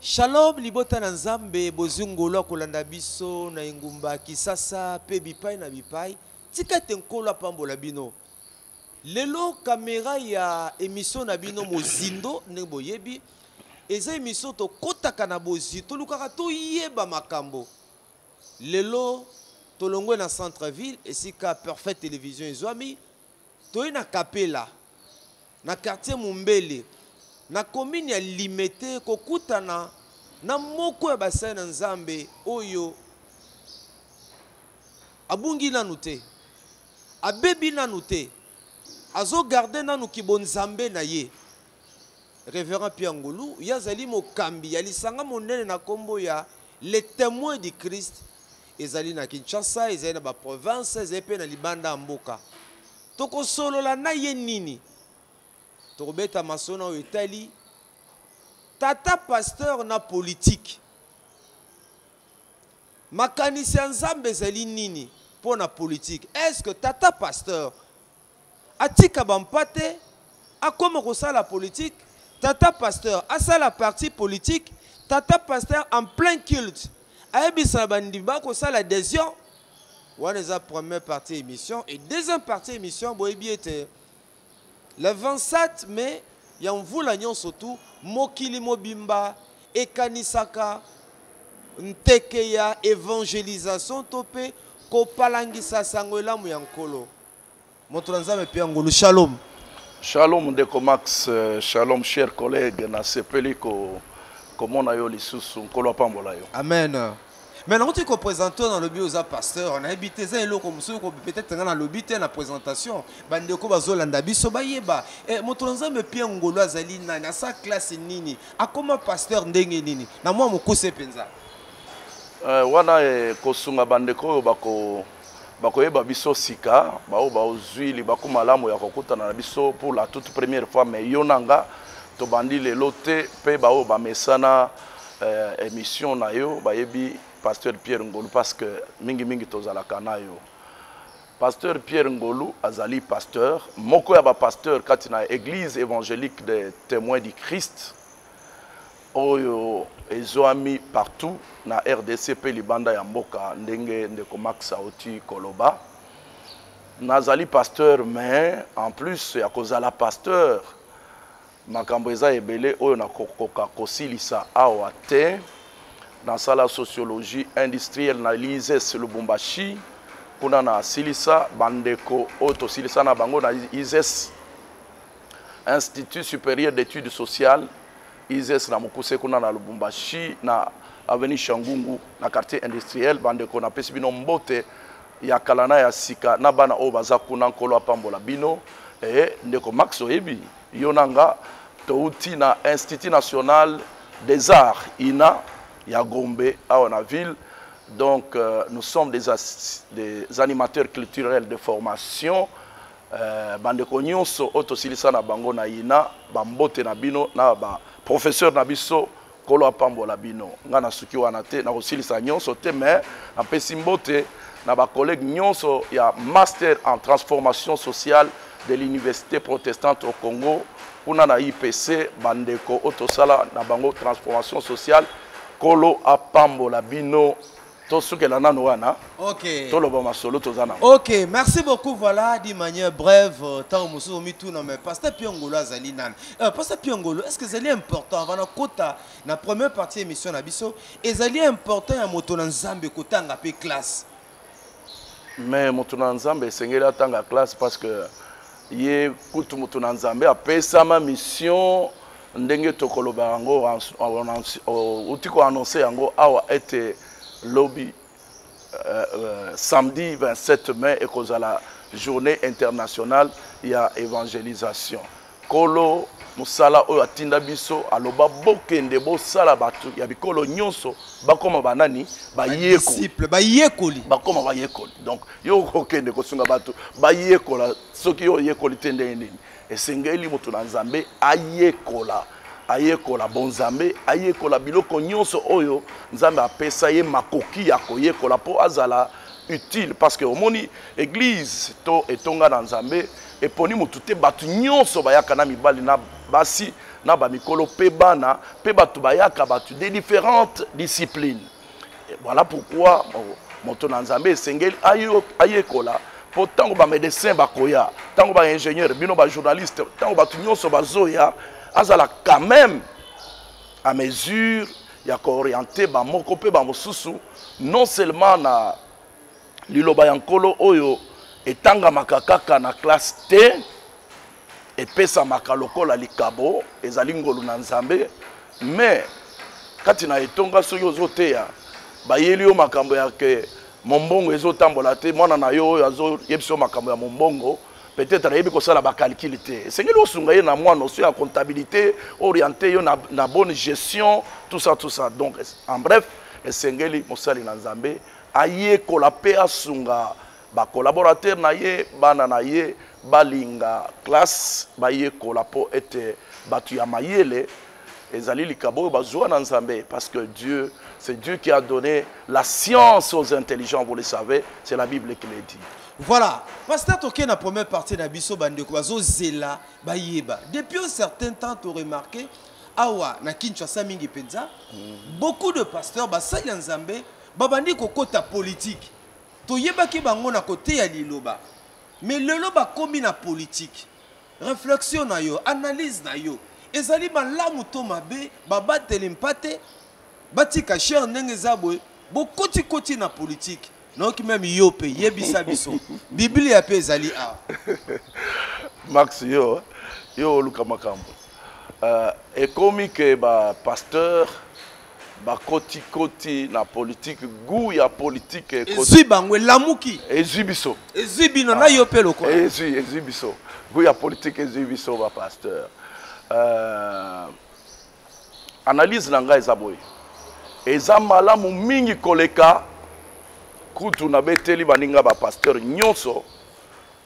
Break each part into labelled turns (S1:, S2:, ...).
S1: Shalom libota na Nzambe, bozwi ngolu ya kolanda biso na engumba Kisasa mpe bipai na bipai. Tika ete Nkolo apambola bino. Lelo kamera ya emission na bino Mozindo, ndenge boyebi, eza emission tokotaka na bozwi, tolukaka toyeba makambo. Lelo tolongwe na centre ville esika Perfect Television ezwami, toye na Kapela na quartier Mumbele na commune ya Limete kokutana na moko ya basali na Nzambe oyo abungi nanu te, abebi nanu te, azo garder nanu kibonzambe na ye. Reverend Pierre Ngolu, ye azali mokambi ya lisanga monene na kombo ya Les Temoins du Christ, ezali na Kinshasa, ezali na ba provinces, ezali pe na libanda ya mboka. Tokosolola na ye nini? Tokobeta masolo na oyo etali tata pasteur na politique. Makanisi ya Nzambe ezali nini mpo na politique? Est-ce que tata pasteur atika ba mpate akoma kosala politique? Tata pasteur asala parti politique? Tata pasteur en plein culte ayebisa na bandimi bakosala adhesion? Wana eza première partie émission. Et deuxième partie émission, boyebi ete le 27 mai ya mvula nyonso tu mokili mobimba ekanisaka nteke ya evangelisation to mpe kopalangisa sango elamu ya Nkolo. Moto na Nzambe Pierre Ngolu, shalom.
S2: Shalom ndeko Max, shalom cher collègue, nasepeli komona yo lisusu, Nkolo apambola yo.
S1: Amen. Mais nauti ko présenter na lobi oza pasteur, nayebi te eza eloko mosusu ko peut-être nga na lobi te na présentation, bandeko bazolanda biso bayeba. Moto na Nzambe Pierre Ngolu azali nani, asa classe nini, akoma pasteur ndenge nini, na mwa mokuse mpenza.
S2: Wana kosunga bandeko oyo bakoyeba biso sika, baoyo bazwi libaku malamu ya kokutana na biso pour la toute première fois, mais yo na nga tobandi lelo te, mpe baoyo bamesana émission na yo bayebi pasteur Pierre Ngolu parce que mingi mingi tozalaka na yo. Pasteur Pierre Ngolu azali pasteur, moko ya ba pasteur kati na église évangélique des témoins du Christ oyo ezwami partout na RDC pe libanda ya mboka, ndenge ndeko Max auti koloba. Nazali pasteur, mais en plus ya kozala pasteur, makambo eza ebele oyo nakokoka kosilisa awa te. Nasala sociologie industrielle na l'ISES Lubumbashi, kuna na silisa bandeko oyo tosilisa na bango na ISES, Institut supérieur d'études sociales ISES na mokuse, kuna na Lubumbashi na avenue Shangungu na quartier industriel. Bandeko napesi bino mbote ya kala na ya sika na bana oyo baza kuna, Nkolo apambola bino. Ndeko Max, oyebi yo na nga touti na Institut national des arts INA ya Gombe awa na ville. Donc nous sommes des animateurs culturels de formation. Bandeko nyonso oyo tosilisa na bango na INA, bambote na bino na ba professeur na biso, Nkolo apambola bino. Nga nasuki wana te, nakosilisa nyonso te, mais napesi mbote na ba collègues nyonso ya master en transformation sociale de l'université protestante au Congo, kuna na IPC, bandeko oyo tosala na bango transformation sociale, Nkolo apambola bino. Tosukela nano wana. Toloba masolo toza nango.
S1: Ok, merci beaucoup. Voilà, d'une manière brève, tant mosusu mituna, mais pasteur Pierre Ngolu azali nani? Pasteur Pierre Ngolu, est-ce que ezali important avant na kota na première partie émission na biso, ezali important ya moto na Nzambe kotanga pe classe?
S2: Mais moto na Nzambe esengeli atanga classe parce que ye kutu moto na Nzambe apesama mission ndenge tokoloba yango, outi koannonce yango awa ete lobi samedi 27 mai ekozala journée internationale ya évangélisation. Kolo mosala oyo atinda biso aloba bokende bosala bato ya bikolo nyonso bakoma banani, bayekoli.
S1: Disciple, bayekoli.
S2: Bakoma bayekoli. Donc yo okende kosunga bato bayekola, soki yo oyekoli te ndenge nini? Esengeli moto na Nzambe ayekola, ayekola bonzambe, ayekola biloko nyonso oyo Nzambe apesa ye makoki ya koyekola mpo azala utile. Parce que omoni église to etonga na Nzambe eponi motu te, bato nyonso bayaka na mibali na basi na bamikolo mpe bana mpe bato bayaka, bato de différentes disciplines. Et voilà pourquoi moto na Nzambe esengeli ayekola, mpo ntango bamédecin bakoya, ntango baingénieur, bino bajournaliste, ntango bato nyonso bazoya, azala quand même à mesure ya koorienter bamoko mpe bamosusu, non seulement na liloba ya Nkolo oyo etangamaka kaka na classe te, epesamaka lokola likabo, ezali ngolu na Nzambe, mais kati na etonga, soki ozoteya, bayeli yo makambo ya ke mombongo ezotambola te, mwana na yo oyo azoyebisa yo makambo ya mombongo, peut-être ayebi kosala bacalcul te, esengeli osunga ye na mwa notion ya comptabilité, orienté yo na bonne gestion, tout ça, tout ça. Donc, en bref, esengeli mosali na Nzambe ayekola mpe asunga bacollaborateur na ye, bana na ye, balinga classe, bayekola, mpo ete bato ya mayele ezali likabo oyo bazwa na Nzambe, parce que Dieu, c'est Dieu qui a donné la science aux intelligents, vous le savez, c'est la Bible qui le dit.
S1: Voilà, pasteur, tokei na première partie na biso. Bandeko bazozela bayeba, depuis un certain temps toremarquer awa na Kinshasa mingi mpenza, beaucoup de pasteurs, basali ya Nzambe, babandi kokota politique. Toyebaki bango na koteya liloba, mais lelo bakomi na politique. Réflexion na yo, analyse na yo, ezali malamu to mabe? Babateli mpate batika chaire ndenge eza boye, bokotikoti na politique. Nayoki même yo mpe, yebisa biso, Biblia mpe ezali awa.
S2: Max, yo oluka makambo. Ekomi ke bapasteur bakotikoti na politique, goût ya politique
S1: ezwi bango, elamuki.
S2: Ezwi biso.
S1: Ezwi bino na yo mpe lokola.
S2: Ezwi biso, goût ya politique ezwi biso bapasteur. Analyse na ngai eza boye: eza malamu mingi koleka. Kutu nabeteli baninga bapasteur nyonso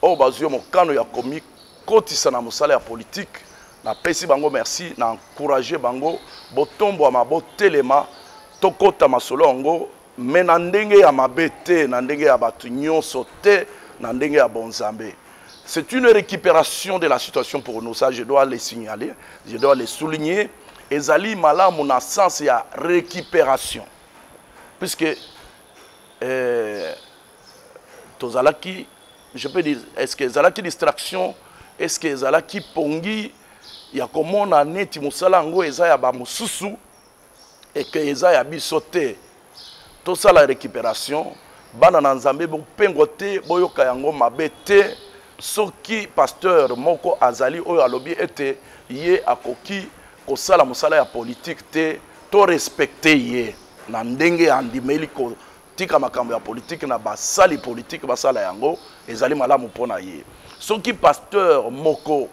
S2: oyo bazwi mokano ya komikotisa na mosala ya politike, napesi bango merci, na encourage bango: botombwama, botelema, tokɔta masolo yango, mais na ndenge ya mabe te, na ndenge ya bato nyonso te, na ndenge ya bonzambe. C'est une récupération de la situation pour nous, ça je dois le signaler, je dois le souligner. Ezali malamu na sens ya récupération, puisque tozalaki, je peux dire, est-ce que ezalaki distraction, est-ce que ezalaki pongi ya komona neti mosala yango eza ya bamosusu, eke eza ya biso te? Tosala récupération. Bana na Nzambe, bopengwa te, boyoka yango mabe te. Soki pasteur moko azali oyo alobi ete ye akoki kosala mosala ya politike te, to respecte ye na ndenge andimeli kotika makambo ya politike na basali politike basala yango, ezali malamu mpo na ye. Soki pasteur moko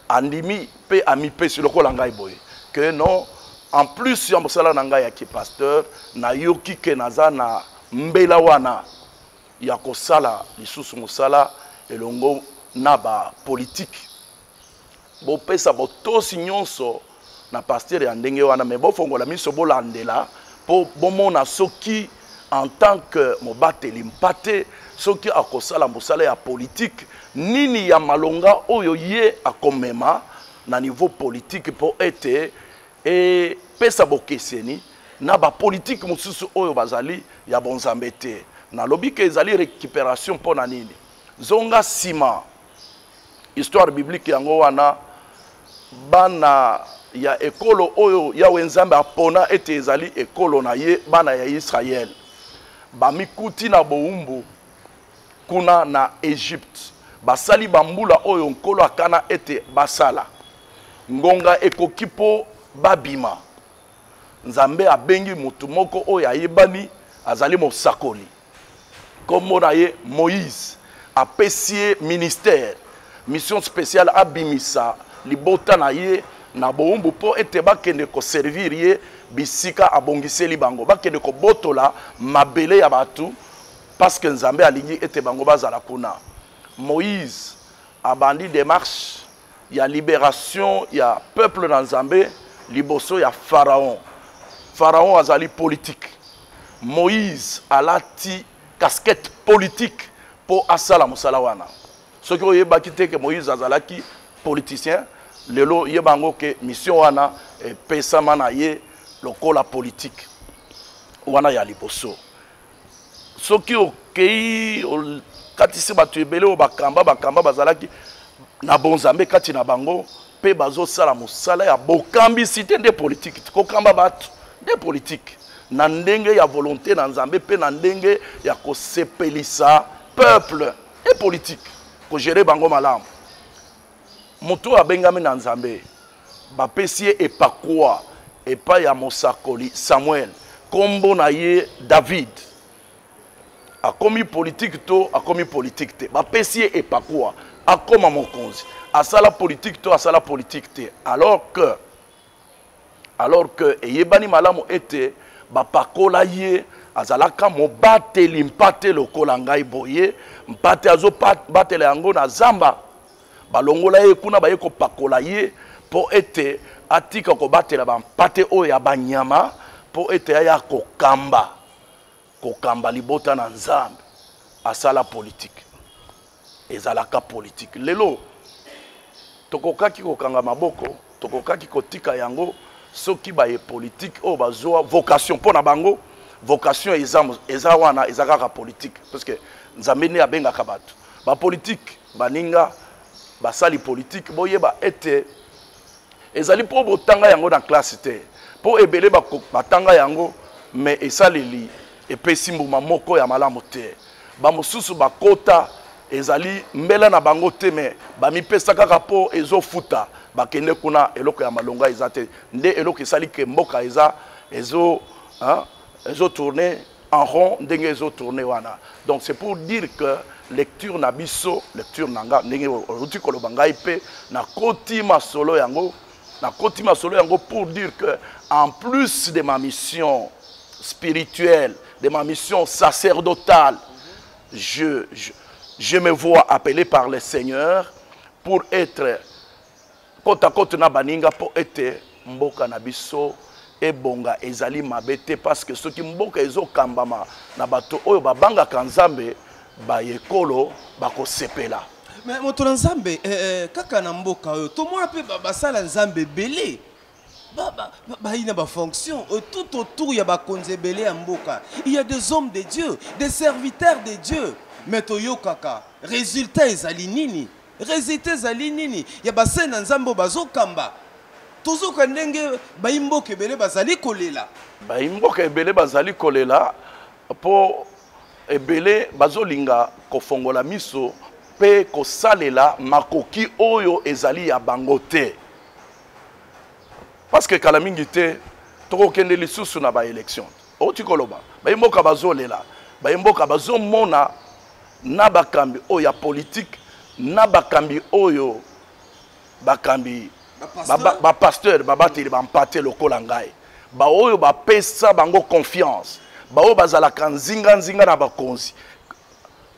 S2: andimi mpe amipesi lokola ngai boye ke non, en plus ya mosala na ngai ya kipasteur, nayoki ke naza na mbela wana ya kosala lisusu mosala elongo na bapolitike, bopesa botosi nyonso na pasteur ya ndenge wana, mais bofongola miso, bolandela mpo bomona soki en tant que mobateli mpate, soki akosala mosala ya politike, nini ya malonga oyo ye akomema na niveau politique mpo ete epesa bokeseni na bapolitike mosusu oyo bazali ya bonzambe te. Nalobi ke ezali récupération mpo na nini? Zonga nsima, histoire biblique yango wana, bana ya ekolo oyo Yawe Nzambe apona ete ezali ekolo na ye, bana ya Israele, bamikuti na bowumbu kuna na Egypte. Basali bambula oyo Nkolo akana ete basala. Ngonga ekoki mpo babima. Nzambe abengi motu moko oyo ayebani, azali mosakoli, nkombo na ye Moïse. Apesi ye ministère, mission spéciale: abimisa libota na ye na bowumbu mpo ete bakende koservir ye bisika abongiseli bango, bakende kobotola mabele ya bato, parce que Nzambe alingi ete bango bazala kuna. Moïse abandi démarche ya libération ya peuple na Nzambe liboso ya Pharaon. Pharaon azali politique. Moïse alati casquette politique mpo asala mosala wana. Soki oyebaki te ke Moïse azalaki politicien, Lelo yeba yango ke mission wana epesama na ye lokola politique wana ya liboso. Soki okei okatisi bato ebele oyo bakamba bakamba bazalaki na bonzambe kati na bango mpe bazosala mosala ya bokambisi te, nde politike, kokamba bato nde politike na ndenge ya volonté na Nzambe mpe na ndenge ya kosepelisa peuple e politike, kogere bango malamu. Moto oyo abengami na Nzambe, bapesi ye epakwa epai ya mosakoli Samuel, nkombo na ye David, akomi politike to akomi politike te, bapesi ye epakwa, akoma mokonzi, asala politike to asala politike te, alors que eyebani malamu ete bapakola ye, azalaka mobateli mpate lokola ngai boye. Mpate azobatela yango na zamba, balongola ye kuna, baye kopakola ye mpo ete atika kobatela bampate oyo ya banyama, mpo ete aya kokamba libota na Nzambe. Asala politike, ezalaka politike. Lelo tokokaki kokanga maboko, tokokaki kotika yango soki baye politike oyo bazwa vocation mpo na bango. Vocation eza wana, eza kaka politike, parce que Nzambe nde abengaka bato bapolitike. Baninga basali politike, boyeba ete ezali mpo botanga yango na classe te, mpo ebele batanga yango, me esaleli epesi mbuma moko ya malamu te. Bamosusu bakota, ezali mbela na bango te, me bamipesa kaka mpo ezofuta, bakende kuna, eloko ya malonga eza te. Nde eloko esali ke mboka eza ezo, hein, ezotourne en rond ndenge ezotourne wana. Donc c'est pour dire que lecture na biso, lecture na nga, ndenge outi koloba, ngai mpe nakoti masolo yango, nakoti masolo yango pour dire que en plus de ma mission spirituelle, de ma mission sacerdotale, je me vois appelé par le Seigneur pour être côte à côte na baninga mpo ete mboka na biso ebonga. Ezali mabe te, parce que soki mboka ezokambama na bato oyo babangaka Nzambe, bayekolo bakosepela.
S1: Mais moto na Nzambe, kaka na mboka oyo tomona mpe basala Nzambe ebele bayi na bafonction tout autour ya bakonzi ebele ya mboka. Il y a des hommes de Dieu, des serviteurs de Dieu, mais toyokaka résultat ezali nini? Résultat ezali nini ya basali na Nzambe oyo bazokamba? Tozoka ndenge bayi mboka ebele bazali kolela.
S2: Bayi mboka ebele bazali kolela mpo ebele bazolinga kofongola miso mpe kosalela makoki oyo ezali ya bango te, parce que kala mingi te tokokende lisusu na baélection. Outi koloba, bayi mboka bazolela, bayi mboka bazomona na bakambi oyo ya politike, na bakambi oyo bakambi bapasteur, babateli bampate lokola ngai, baoyo bapesa bango confiance, baoyo bazalaka nzinga-nzinga na bakonzi.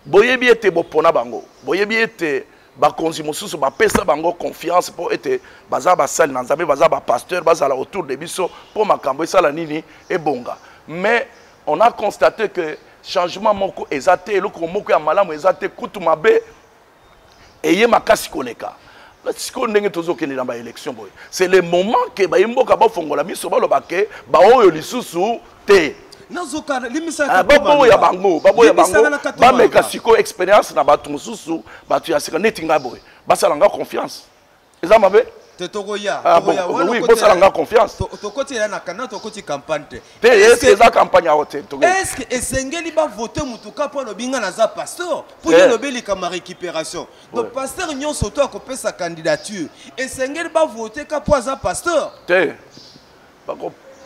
S2: Boyebi ete bopona bango, boyebi ete bakonzi mosusu bapesa bango confiance mpo ete baza basali na Nzambe, baza bapasteur, bazala autour de biso mpo makambo esala nini? Ebonga. Mais on a constaté que changement moko eza te, eloko moko ya malamu eza te, kutu mabe eye makasi koleka. Sikoyo ndenge tozokende na baélection boye, c'est le moment ke bayi mboka bafongola miso, baloba ke baoyo lisusu te. Baboya bango, baboya bango, bameka sikoyo expérience na bato mosusu, bato ya sika neti ngai boye, basala nga confiance. Eza mabe?
S1: Te, tokoya.
S2: Ah, bon, oui, bosala nga confiance.
S1: Tokoti na kana, tokoti campagne te.
S2: Te, est eza campagne awa te.
S1: Est ce que esengeli bavote motuka mpo alobi nga naza pasteur, mpo ye alobi likambo ya récupération? Donc pasteur nyonso to akopesa candidature, esengeli bavote ka mpo aza pasteur?
S2: Te,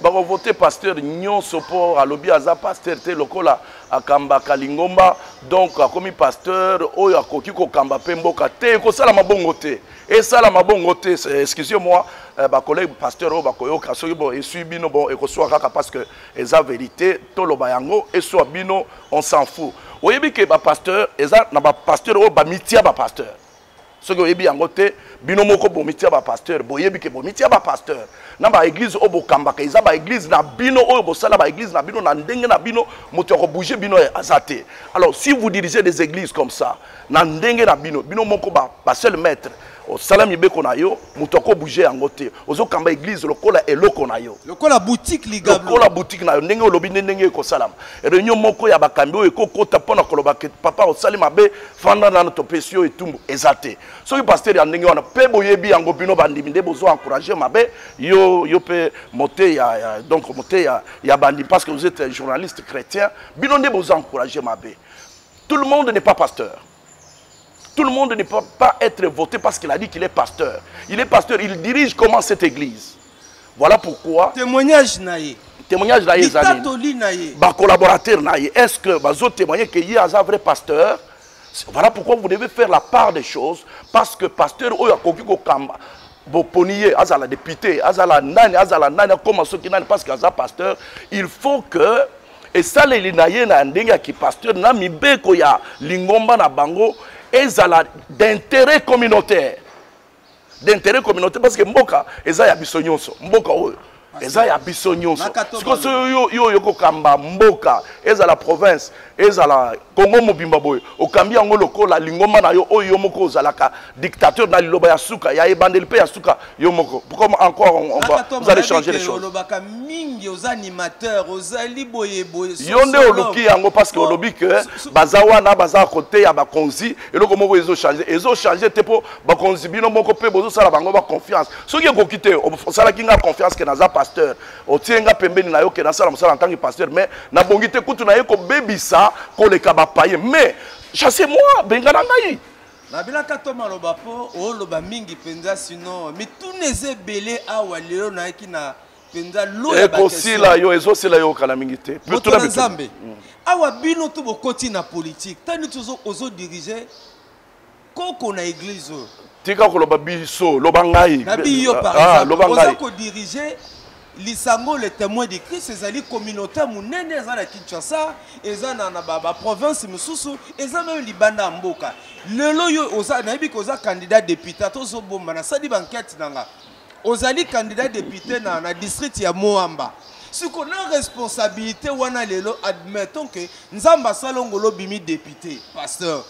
S2: bakovote pasteur nyonso mpo alobi aza pasteur te. Lokola akambaka lingomba, donc akomi pasteur oyo akoki kokamba mpe mboka te? Ekosalama bongo te, esalama bongo te. Excusez moi, bacollègue pasteur oyo bakoyoka, soki bon esui bino, bon, ekoswa kaka, parce que eza vérité, toloba yango, eswa bino, on s'en fout. Oyebi ke bapasteur, eza na bapasteur oyo bamitia bapasteur. Soki oyebi yango te, bino moko bomitia bapasteur, boyebi ke bomitia bapasteur na baeglize oyo bokambaka. Eza baeglize na bino oyo bosala, baeglize na bino na ndenge na bino, moto ya kobouge bino aza te. Alors si vous dirigez des églises comme ça na ndenge na bino, bino moko baseul maître. Osala mibeko na yo, moto akobouge yango te. Ozokamba église lokola eloko na yo,
S1: lokola boutique ligablo,
S2: lokola boutique na yo. Ndenge olobi nde ndenge ekosalama. Réunion moko ya bakambi oyo ekokota mpona koloba ke papa osali mabe, fanda nano, topesi yo etumbu, eza te. Soki pasteur ya ndenge wana mpe boyebi yango, bino bandimi nde bozo encourage mabe. Yo mpe mote ya, donc mote ya bandimi, parce que vous êtes un journaliste chrétien, bino nde bozo encourage mabe. Tout le monde n'est pas pasteur. Tout le monde ne peut pas être voté parce qu'il a dit qu'il est pasteur. Il est pasteur, il dirige comment cette église? Voilà pourquoi.
S1: Témoignage na ye.
S2: Témoignage na ye eza nini?
S1: Litatoli na ye.
S2: Bacollaborateur na ye. Est-ce que bazo témoigner que ye aza vrai pasteur? Voilà pourquoi vous devez faire la part des choses, parce que pasteur oyo akoki kokamba, boponi ye azala député, azala nani, azala nani, akoma soki nani, parce que aza pasteur, il faut que esaleli na ye na ndenge ya kipasteur na mibeko ya lingomba na bango ezala d'intérêt communautaire, d'intérêt communautaire, parce que mboka eza ya biso nyonso. Mboka oyo eza ya biso nyonso. Sikoyo soki yo oyo kokamba mboka, ezala province, ezala Congo mobimba boye, okambi yango lokola lingomba na yo oyo yo moko ozalaka dictateur na liloba ya suka, ya ebandeli mpe ya suka yo moko, pourquoi encore on va, vous allez changer les choses?
S1: Olobaka mingi, oza animateur, ozali boye boye.
S2: Yo nde oluki yango, parce que olobi ke baza wana, baza kote ya bakonzi. Eloko moko ezochange, ezochange te, mpo bakonzi bino moko mpe bozosala bango baconfiance. Soki ekoki te, osalaki nga confiance ke naza pasteur, otie nga pembeni na yo ke nasala mosala en tant que pasteur, mais nabongi te, kutu naye kobebisa koleka bapaye, mais chassez moi, benga na ngai.
S1: Nabelaka to maloba mpo oloba mingi mpenza, sinon mituna eza ebele awa. Lelo nayaki na mpenza lo ya.
S2: Ekosila yo, ezosila yo kala mingi te.
S1: Moto na Nzambe, awa bino to bokoti na politike, tani ti ozodirige koko na église oyo.
S2: Tika koloba biso, loba ngai.
S1: Nabi yo par
S2: Ah,
S1: exemple
S2: loba
S1: oza
S2: ngai.
S1: Kodirige lisango Le Témoin de Christ, ezali communauté monene, eza na Kinshasa, eza na baprovince mosusu, eza même libanda ya mboka. Lelo yo oza, nayebi ke oza candidat député, ata ozobomba, nasali bankete na nga, ozali candidat député na district ya Mont-Amba. Siko na responsabilité wana, lelo admettons que Nzambe asala ngolo, obimi député, pasteur,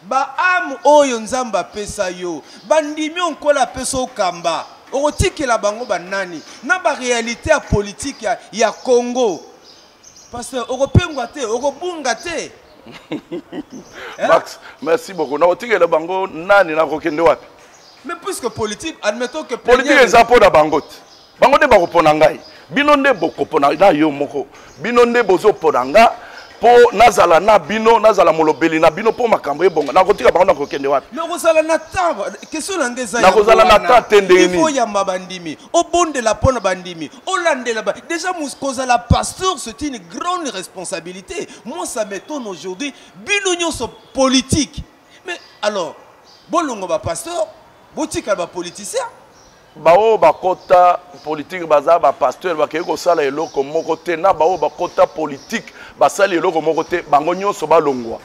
S1: baâme oyo Nzambe apesa yo, bandimi oyo Nkolo apesa okamba, okotikela bango banani na baréalité ya politike ya Congo? Pasteur, okopengwa te, okobunga te?
S2: Eh? Max, merci beaucoup. Nakotikela bango nani? Nakokende wapi?
S1: Mais puisque politique, admettons que
S2: Politique eza mpo na bango te. Bango nde bakopona ngai. Bino nde bokopona na yo moko. Bino nde bozopona nga mpo nazala na bino, nazala molobeli na bino mpo makambo ebonga. Nakotika bango, nakokende wapi?
S1: Mais okozala na temps? Question na ngai eza
S2: Nakozala na temps te ndenge nini?
S1: Il faut yamba bandimi, obondela mpo na bandimi, olandela ba déjà kozala pasteur, c'est une grande responsabilité. Moi, ça m'étonne aujourd'hui, bino nyonso politique. Mais alors bolongo bapasteur, botikala bapoliticien.
S2: Baoyo bakota politike baza bapasteur, bakei kosala eloko moko te. Na baoyo bakota politike basali eloko moko te, bango nyonso balongwa.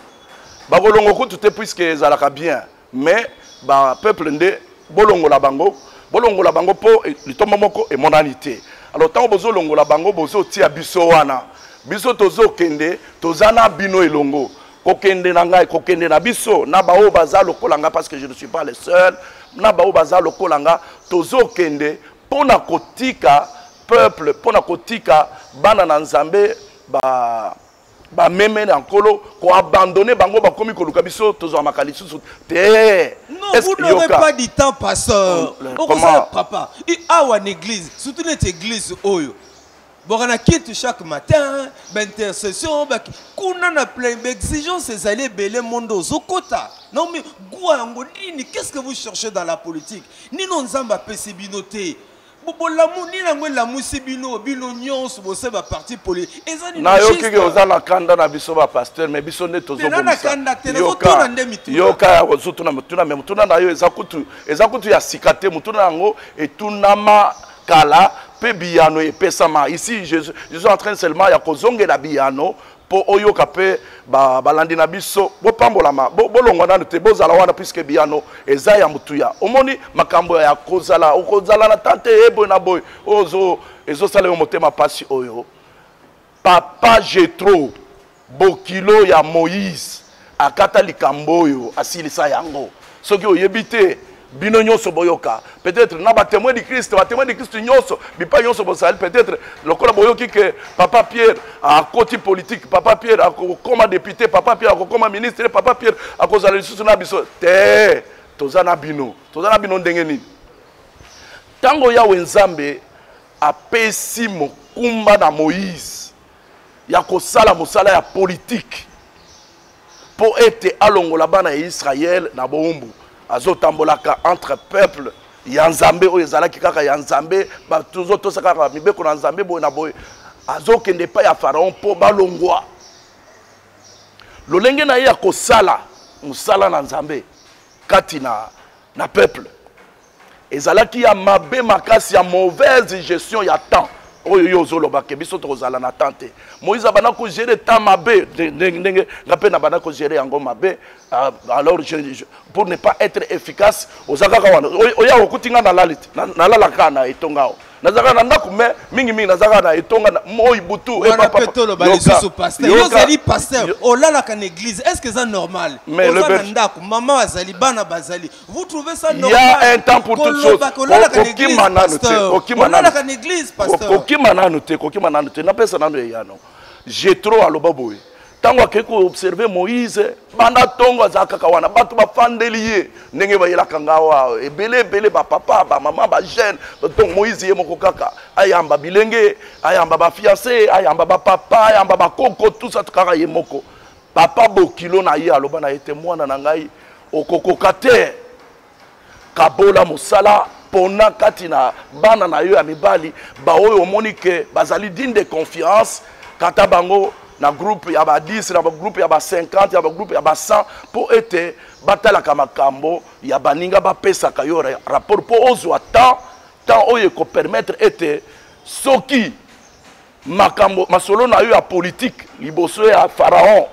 S2: Bakolongwa kutu te, puisque ezalaka bien, mais bapeuple nde bolongola bango, bolongola bango mpo litomba moko emonani te. Alors ntango bozolongola bango, bozotia biso wana, biso tozokende, toza na bino elongo. Kokende na ngai, kokende na biso, na baoyo baza lokola nga, parce que je ne suis pas le seul, na baoyo baza lokola nga, tozokende mpo na kotika peuple, mpo na kotika bana na Nzambe ba bameme na Nkolo, koabandonner bango. Bakomi koluka biso, tozwamaka lisusu te.
S1: Non, vous n'aurez pas du temps, pasteur. Okozala papa awa na église, surtout neti église oyo boka na culte chaque matin, baintercession kuna na plein, baexigence ezali ebele. Monde ozokota non, mais gwa yango nini? Qu'est-ce que vous cherchez dans la politique? Nino Nzambe apesi bino te? Bolamu nini yango elamusi bino, bino nyonso bose baparti politique? Eza nini?
S2: Nayoki oza na kanda na biso bapasteur, mais biso nde.
S1: Na kanda te, nazotuna nde mituna.
S2: Yoka, ozotuna motuna, mais motuna na yo eza kutu ya sika te. Motuna yango etunama kala mpe biyano epesama. Ici je suis en train seulement ya kozongela biyano mpo oyoka mpe balandi na biso bopambolama. Bolongwa nanu te, bozala wana, puisque biyano eza ya motuya. Omoni makambo ya kozala, okozala na tante eboye na boye oyo ezosala yo motema mpasi. Oyo papa Jetro, bokilo ya Moïse, akata likambo oyo, asilisa yango. Soki oyebi te, Bino nyonso boyoka, peut-être na ba témoin du Christ, ba témoin du Christ nyonso, bipai nyonso bozali, peut-être lokola boyoki ke papa Pierre akoti politique, papa Pierre akokoma député, papa Pierre akokoma ministre, papa Pierre akozala lisusu na biso te. Toza na bino, toza na bino ndenge nini? Ntango Yawe Nzambe apesi mokumba na Moïse ya kosala mosala ya politique mpo ete alongola bana ya Israël na bowumbu, azotambolaka entre peuple ya Nzambe oyo ezalaki kaka ya Nzambe, bazotosa kaka mibeko na Nzambe boye na boye, azokende epai ya Pharaon mpo balongwa. Lolenge na ye ya kosala mosala na Nzambe kati na peuple ezalaki ya mabe makasi, ya mauvaise gestion ya temps. Oyo yo ozoloba ke biso tokozala na temps te, Moïse abanda kogérer temps mabe, ndenge nga mpe nabanda kogérer yango mabe. Alors pour ne pas être efficace, oza kaka wana, oya okuti nga nalali te, nalala kaka na etonga awa, nazalaka na ndako me mingimingi nazalaka na etonga moi butu.
S1: Wana mpe toloba lisusu, pasteur, yo ozali pasteur, olalaka na église, est ce que eza normal? Oza na ndako, mama azali, bana bazali, vous trouvez ça
S2: normal? Il y a un temps pour toutes choses.
S1: Kokima nanu te, olalaka na église, pasteur.
S2: Kokima nanu te, kokima nanu te, napesa nanu eyano. Jetro aloba boye, ntango akei koobserve Moïse, banda ntongo azala kaka wana, bato bafandeli ye ndenge bayelaka nga awa ebele ebele, bapapa, bamama, bajeune. Donc Moïse ye moko kaka ayamba bilenge, ayamba bafiancé, ayamba bapapa, ayamba bakoko, tout ça kaka ye moko. Papa bokilo na ye aloba na ye te: mwana na ngai, okokoka te, kabola mosala, pona kati na bana na yo ya mibali baoyo omoni ke bazali digne de confiance, kata bango na groupe ya ba 10, na bagroupe ya ba 50, ya bagroupe ya ba 100, mpo ete batalaka makambo ya baninga, bapesaka yo rapport, mpo ozwa temps oyo ekopermettre ete soki makambo masolo na yo ya politique liboso ya Pharaon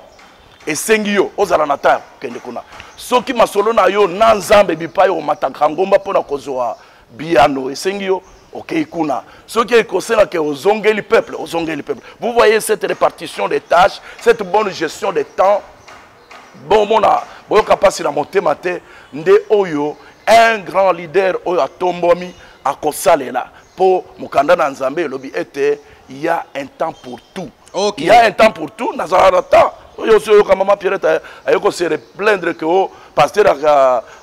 S2: esengi yo ozala na temps ya kokende kuna, soki masolo na yo na Nzambe bipai omataka ngomba mpona kozwa biyano esengi yo okei kuna, soki ekosengaka ozongeli peuple, ozongeli peuple. Vous voyez cette répartition des tâches, cette bonne gestion des temps? Bomona, boyoka mpasi na motema te, nde oyo un grand leader oyo atombwami akosalela, mpo mokanda na Nzambe elobi ete il y a un temps pour tout. Il y a un temps pour tout. Nazala na temps oyo osi oyoka mama Pierrette aye kose plaindre ke o pasteur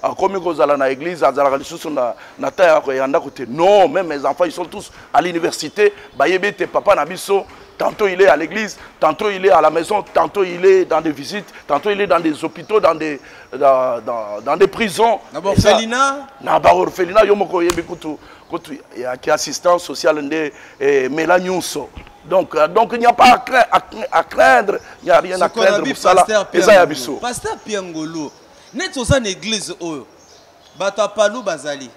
S2: akomi kozala na église, azalaka lisusu na temps ya ndako te. Non, même mes enfants, ils sont tous à l'université, bayebi ete papa na biso, tantôt il est à l'église, tantôt il est à la maison, tantôt il est dans des visites, tantôt il est dans des hôpitaux, dans des prisons.
S1: Na baorphelinat.
S2: Na baorphelinat, yo moko oyebi kutu kutu ya ki assistance sociale nde mela nyonso. Donc il n'y a pas à craindre, il n'y a rien à craindre, mosala eza ya biso.
S1: Pasteur Pierre Ngolu, neti oza na église oyo bato ya Palu bazali,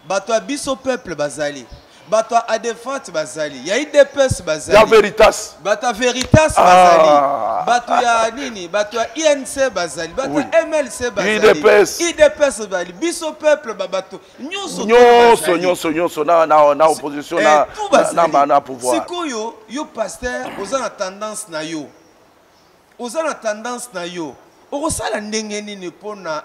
S1: bato ya biso peuple bazali, bato ya Adefat bazali, ya UDPS bazali,
S2: ya Veritas.
S1: Bato ya Veritas bazali, bato ya nini, bato ya UNC bazali, bato ya MLC bazali,
S2: UDPS.
S1: UDPS bazali, biso peuple, bato nyonso.
S2: Nyonso, nyonso, nyonso, na opposition, na pouvoir.
S1: Sikoyo yo pasteur, oza na tendance na yo, oza na tendance na yo, okosala ndenge nini mpona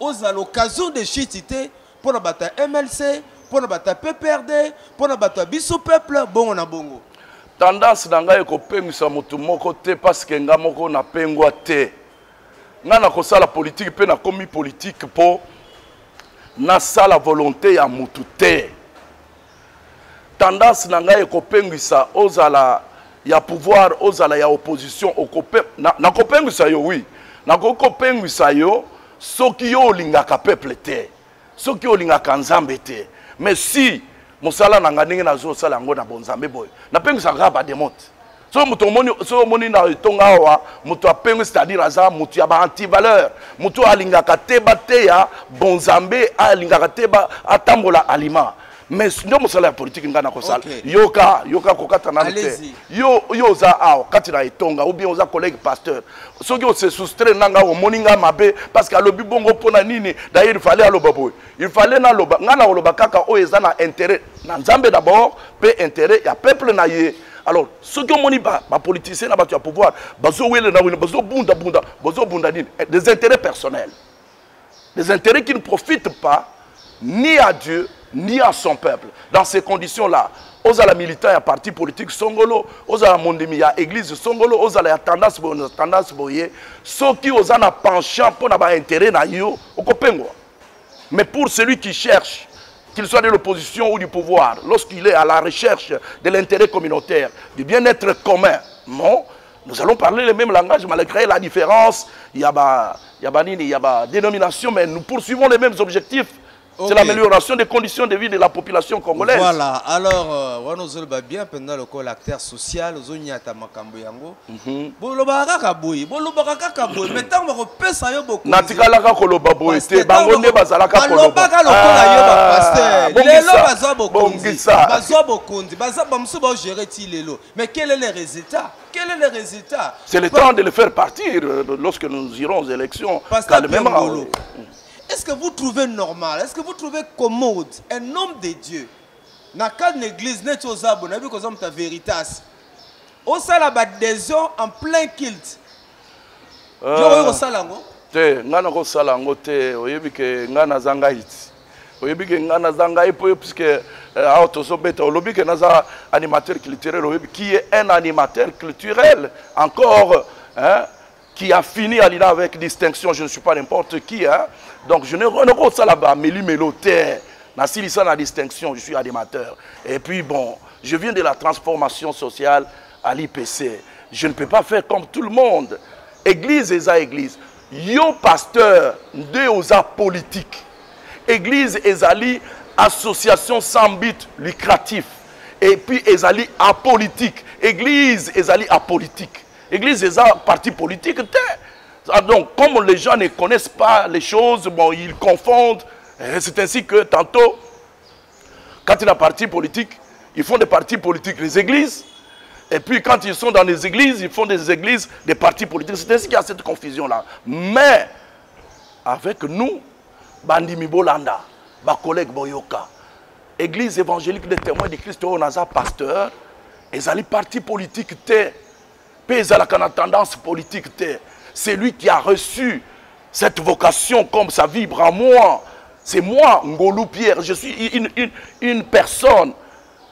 S1: ozala occasion de chute te mpona bato ya MLC, mpona bato ya PPRD, mpona bato ya biso peuple, bongo na bongo?
S2: Tendance na ngai ekopengwisa motu moko te, parce que nga moko napengwa te. Ngai nakosala politike mpe nakomi politike mpo nasala volonté ya motu te. Tendance na ngai ekopengwisa, ozala ya pouvoir, ozala ya opposition, nakopengwisa yo. Oui, nakoki kopengwisa yo soki yo olingaka peuple te, soki olingaka Nzambe te. Mais si mosala na ngai, ndenge nazosala yango na bonzambe boye, napengisaka kaka badémon te. Soki moto omoni, soki omoni na etonga awa moto apengwi, c'est-à-dire aza moto ya baantivaleur, moto oyo alingaka te bateya bonzambe, alingaka te atambola alima. Mais nde mosala ya politike ngai nakosala. Yoka, yoka, kokata nanu te.
S1: Allez-y.
S2: Yo oza awa kati na etonga ou bien oza collègue pasteur, soki ose soustraire na ngai, omoni ngai mabe parce que alobi bongo mpo na nini? D'ailleurs il fallait aloba boye, il fallait naloba. Ngai nakoloba kaka oyo eza na intérêt na Nzambe d'abord, mpe intérêt ya peuple na ye. Alors soki omoni bapoliticien na bato ya pouvoir bazowele na wene, bazobundabunda, bazobunda nini? Des intérêts personnels, des intérêts qui ne profitent pas. ni à Dieu ni à son peuple. Dans ces conditions-là, ozala militant ya parti politique songolo, ozala mondimi ya église songolo, ozala ya tendance boye tendance boye, soki oza na penchant mpo na baintérêt na yo, okopengwa. Mais pour celui qui cherche, qu'il soit de l'opposition ou du pouvoir, lorsqu'il est à la recherche de l'intérêt communautaire, du bien-être commun, non, nous allons parler le même langage malgré la différence. Il y a ba dénomination, mais nous poursuivons les mêmes objectifs. C'est l'amélioration des conditions de vie de la population congolaise.
S1: Voilà. Alors, wana ozoloba bien mpenza lokola acteur social, ozonyata makambo yango. Bolobaka kaka boye, bolobaka kaka boye, mais ntango bakopesa yo bokonzi,
S2: Natikalaka koloba boye te, bango nde bazalaka koloba.
S1: Balobaka lokola yo, bapasteur. Lelo
S2: Bongisa,
S1: bazwa bokonzi.
S2: Bongisa.
S1: Bazwa bokonzi, baza bamosusu baogérer ti lelo, mais quel est le résultat? Quel est le résultat?
S2: C'est le temps de le faire partir lorsque nous irons aux élections.
S1: Pasteur
S2: Calmement.
S1: Piongolo, est-ce que vous trouvez normal, est-ce que vous trouvez commode un homme de Dieu, na cadre d'église, neti oza boye, nayebi koza moto ya Veritas, osala baadhésion en plein culte? Yo oyo kosala yango?
S2: Te, ngai nakosala yango te. Oyebi ke ngai naza ngai ti, oyebi ke ngai naza ngai mpo puisque awa tozobeta, olobi ke naza animateur culturel. Oyebi qui est un animateur culturel encore, hein, qui a fini à l'INA avec distinction? Je ne suis pas n'importe qui, hein. Donc je ne nakosala baméli-mélo te. Nasilisa na distinction, je suis animateur et puis bon, je viens de la transformation sociale à l'IPC. Je ne peux pas faire comme tout le monde. Église eza église. Yo pasteur nde oza politique. Église ezali association sans but lucratif et puis ezali apolitique. Église ezali apolitique, église eza parti politique te. Ah, donc comme les gens ne connaissent pas les choses, bon, ils confondent. Et c'est ainsi que tantôt, quand il y a parti politique, ils font des partis politiques les églises. Et puis quand ils sont dans les églises, ils font des églises des partis politiques. C'est ainsi qu'il y a cette confusion-là. Mais avec nous, bandimi bolanda, ba collègue boyoka, Église évangélique des témoins de Christ, oyo naza pasteur, ezali parti politique te, mpe ezalaka na tendance politique te. C'est lui qui a reçu cette vocation comme ça vibre en moi. C'est moi, Ngolu Pierre. Je suis une personne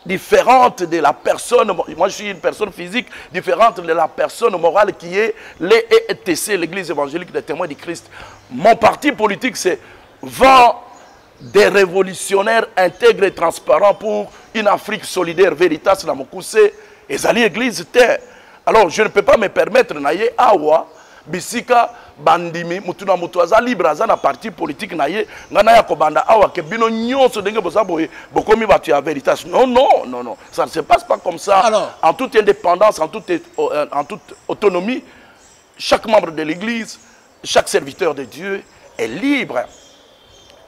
S2: différente de la personne. Moi, je suis une personne physique différente de la personne morale qui est l'EETC, l'Église évangélique des témoins du Christ. Mon parti politique, c'est Vent des révolutionnaires intègres et transparents pour une Afrique solidaire, Veritas, la mokuse, ezali église te. Alors, je ne peux pas me permettre, na ye awa, bisika bandimi, mutu na mutu aza libre, aza na parti politique na ye, nga na ya kobanda awa, ke bino nyonso ndenge boza boye, bokomi bato ya Veritas. Non, non, non, non. Ça ne se passe pas comme ça.
S1: Alors,
S2: en toute indépendance, en toute autonomie, chaque membre de l'église, chaque serviteur de Dieu est libre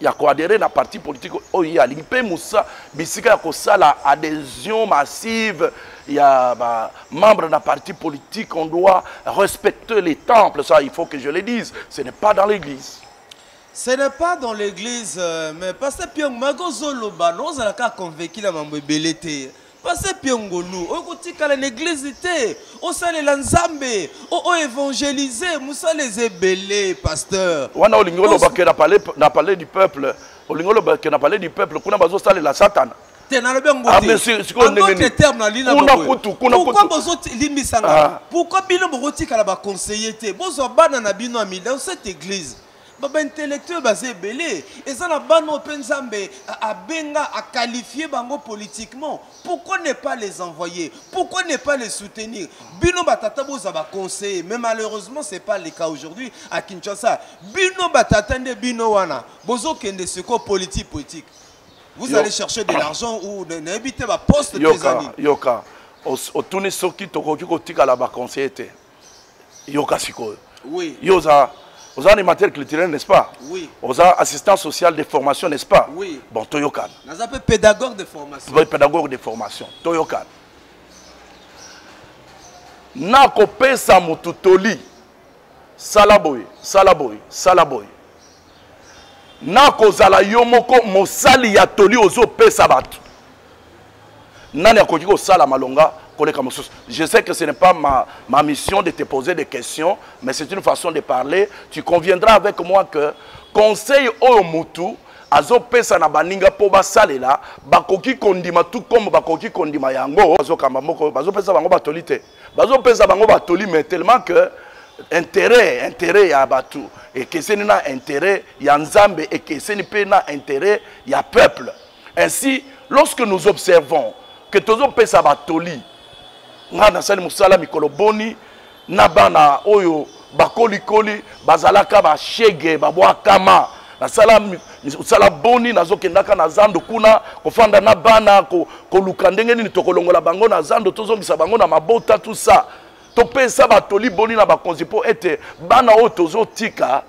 S2: ya koadhérer na parti politique oyo ye alingi. Mpe mosa bisika ya kosala adhésion massive ya bamembre na parti politique, on doit respecter les temples. Ça, il faut que je le dise, ce n'est pas dans l'église.
S1: Ce n'est pas dans l'église, mais pasteur Pierre Magozoloba, nozalaka convaincu na mambo ebele te. Pasteur Pierre Ngolu, okotikala na église te, osalela Nzambe, oévangéliser, mosala eza ebele, pasteur.
S2: Wana olingi oloba ke na palais du peuple, olingi oloba ke na palais du peuple kuna bazosalela Satana?
S1: Te, nalobi yango
S2: Ah,
S1: te.
S2: mais sikoyo
S1: En
S2: ndenge
S1: d'autres
S2: nini?
S1: termes, nalina
S2: Kuna
S1: boye.
S2: kutu, kuna
S1: Pourquoi
S2: kutu.
S1: bozolimbisanga?
S2: Ah.
S1: Pourquoi bino bokotikala baconseiller te? Bozwa bana na bino ya dans cette église, baintellectuel baza ebele, eza na bana oyo mpe Nzambe abenga, aqualifier bango politiquement. Pourquoi ne pas les envoyer? Pourquoi ne pas les soutenir? Bino batata boza baconseiller, mais malheureusement c'est pas le cas aujourd'hui à Kinshasa. Bino batata nde bino wana bozokende sikoyo politique politique, vous
S2: Yo.
S1: allez chercher de l'argent ou nayebi te, baposte te
S2: Yoka.
S1: eza nini?
S2: Yoka. Otuni soki tokoki kotikala baconseiller te. Yoka sikoyo.
S1: Oui.
S2: Yo oza animateur culturel, n'est-ce pas?
S1: Oui.
S2: Oza assistant social de formation, n'est-ce pas?
S1: Oui.
S2: Bon, toyokana.
S1: Naza mpe pédagogue de formation.
S2: Oui, pédagogue de formation. Toyokana. Nakopesa motu toli, sala boye, sala boye, sala boye, nakozala yo moko mosali ya toli ozopesa bato, nani akoki kosala malonga koleka mosusu? Je sais que ce n'est pas ma mission de te poser des questions, mais c'est une façon de parler. Tu conviendras avec moi que conseil oyo mutu Azopesa na baninga mpo basalela, bakoki kondima tout comme bakoki kondima yango. Bazokamba moko, bazopesa bango batoli te, bazopesa bango batoli, mais tellement que intérêt ya bato ekeseni na intérêt ya Nzambe, ekeseni mpe na intérêt ya peuple. Ainsi, lorsque nous observons que tozopesa batoli, nga nasali mosala mikolo boni na bana oyo bakolikoli, bazalaka bashege, babwakama. Nasala mosala boni, nazokendaka na zando kuna kofanda na bana, koluka ndenge nini tokolongola bango na zando, tozongisa bango na mabota, tout ça. Topesa batoli boni na bakonzi mpo ete bana oyo tozotika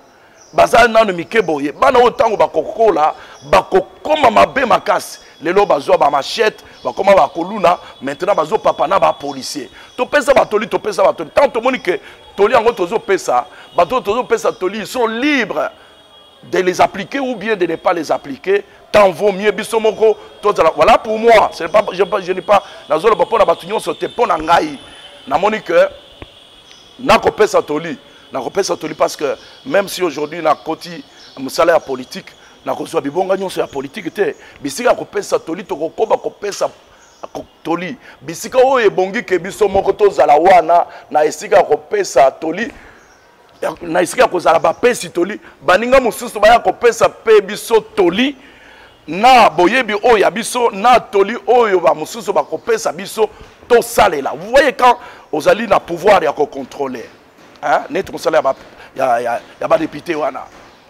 S2: baza nano mike boye, bana oyo ntango bakokola bakokoma mabe makasi. Lelo bazwa bamachette, bakoma bakoluna, maintenant bazopapa na bapolicier. Topesa batoli, topesa batoli. Ntango tomoni ke toli yango tozopesa bato oyo tozopesa toli, ils sont libres de les appliquer ou bien de ne pas les appliquer, tant vaut mieux biso moko tozala. Voilà, pour moi, ce n'est pas, je n'ai pas, nazoloba mpo na bato nyonso te. Mpo na ngai, namoni que nakopesa toli, nakopesa toli, parce que même si aujourd'hui nakoti mosala ya politique, nakozwa bibonga nyonso ya politique te. Bisika ya kopesa toli, tokokoba kopesa toli. Bisika oyo ebongi ke biso moko tozala wana na esika ya kopesa toli, na esika ya kozala bapesi toli, baninga mosusu baya kopesa mpe biso toli na boyebi oyo ya biso, na toli oyo bamosusu bakopesa biso, tosalela. Vous voyez, quand ozali na pouvoir ya kocontrôler, hein, neti mosala ya badéputé wana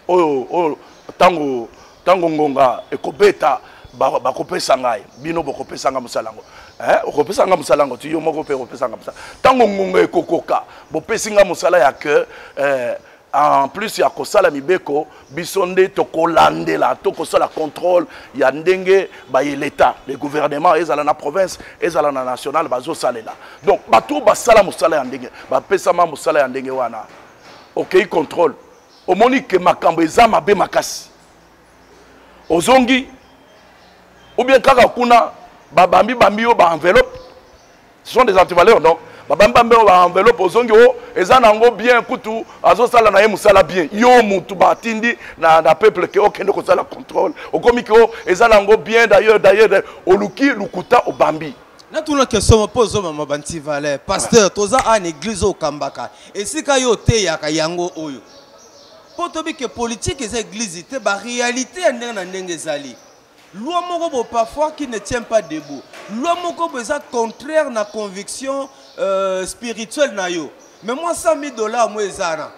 S2: oyo ntango ngonga ekobeta, bakopesa ngai, bino bokopesa nga mosala yango, okopesa nga mosala yango ti yo moko mpe okopesa nga mosala. Ntango ngonga ekokoka, bopesi nga mosala ya ke en plus ya kosala mibeko, biso nde tokolandela, tokosala contrôle ya ndenge baye l'état, le gouvernement, ezala na province, ezala na national, bazosalela. Donc bato basala mosala ya ndenge bapesama mosala ya ndenge wana, okei contrôle, omoni ke makambo eza mabe makasi, ozongi, ou bien kaka kuna babambi bambi yo baenveloppe, ce sont des antivaleurs. Non, babambi bambi yo baenveloppe, ozongi, o eza nango bien, kutu azosala na ye mosala bien. Yo mutu batindi na peuple ke okende kosala contrôle, okomi ke o eza nango bien. D'ailleurs oluki lukuta, obambi.
S1: Natuna question mpo ozomama bantivaleur. Pasteur, toza awa na église oyo okambaka, esika yo oteyaka yango oyo, mpo toyebi ke politique eza église te. Baréalité ya ndenge na ndenge ezali. Loi moko bo parfois qui ne tient pas debout, loi moko bo eza contraire na conviction spirituelle na yo, mais mwa 100 000 $ mo eza na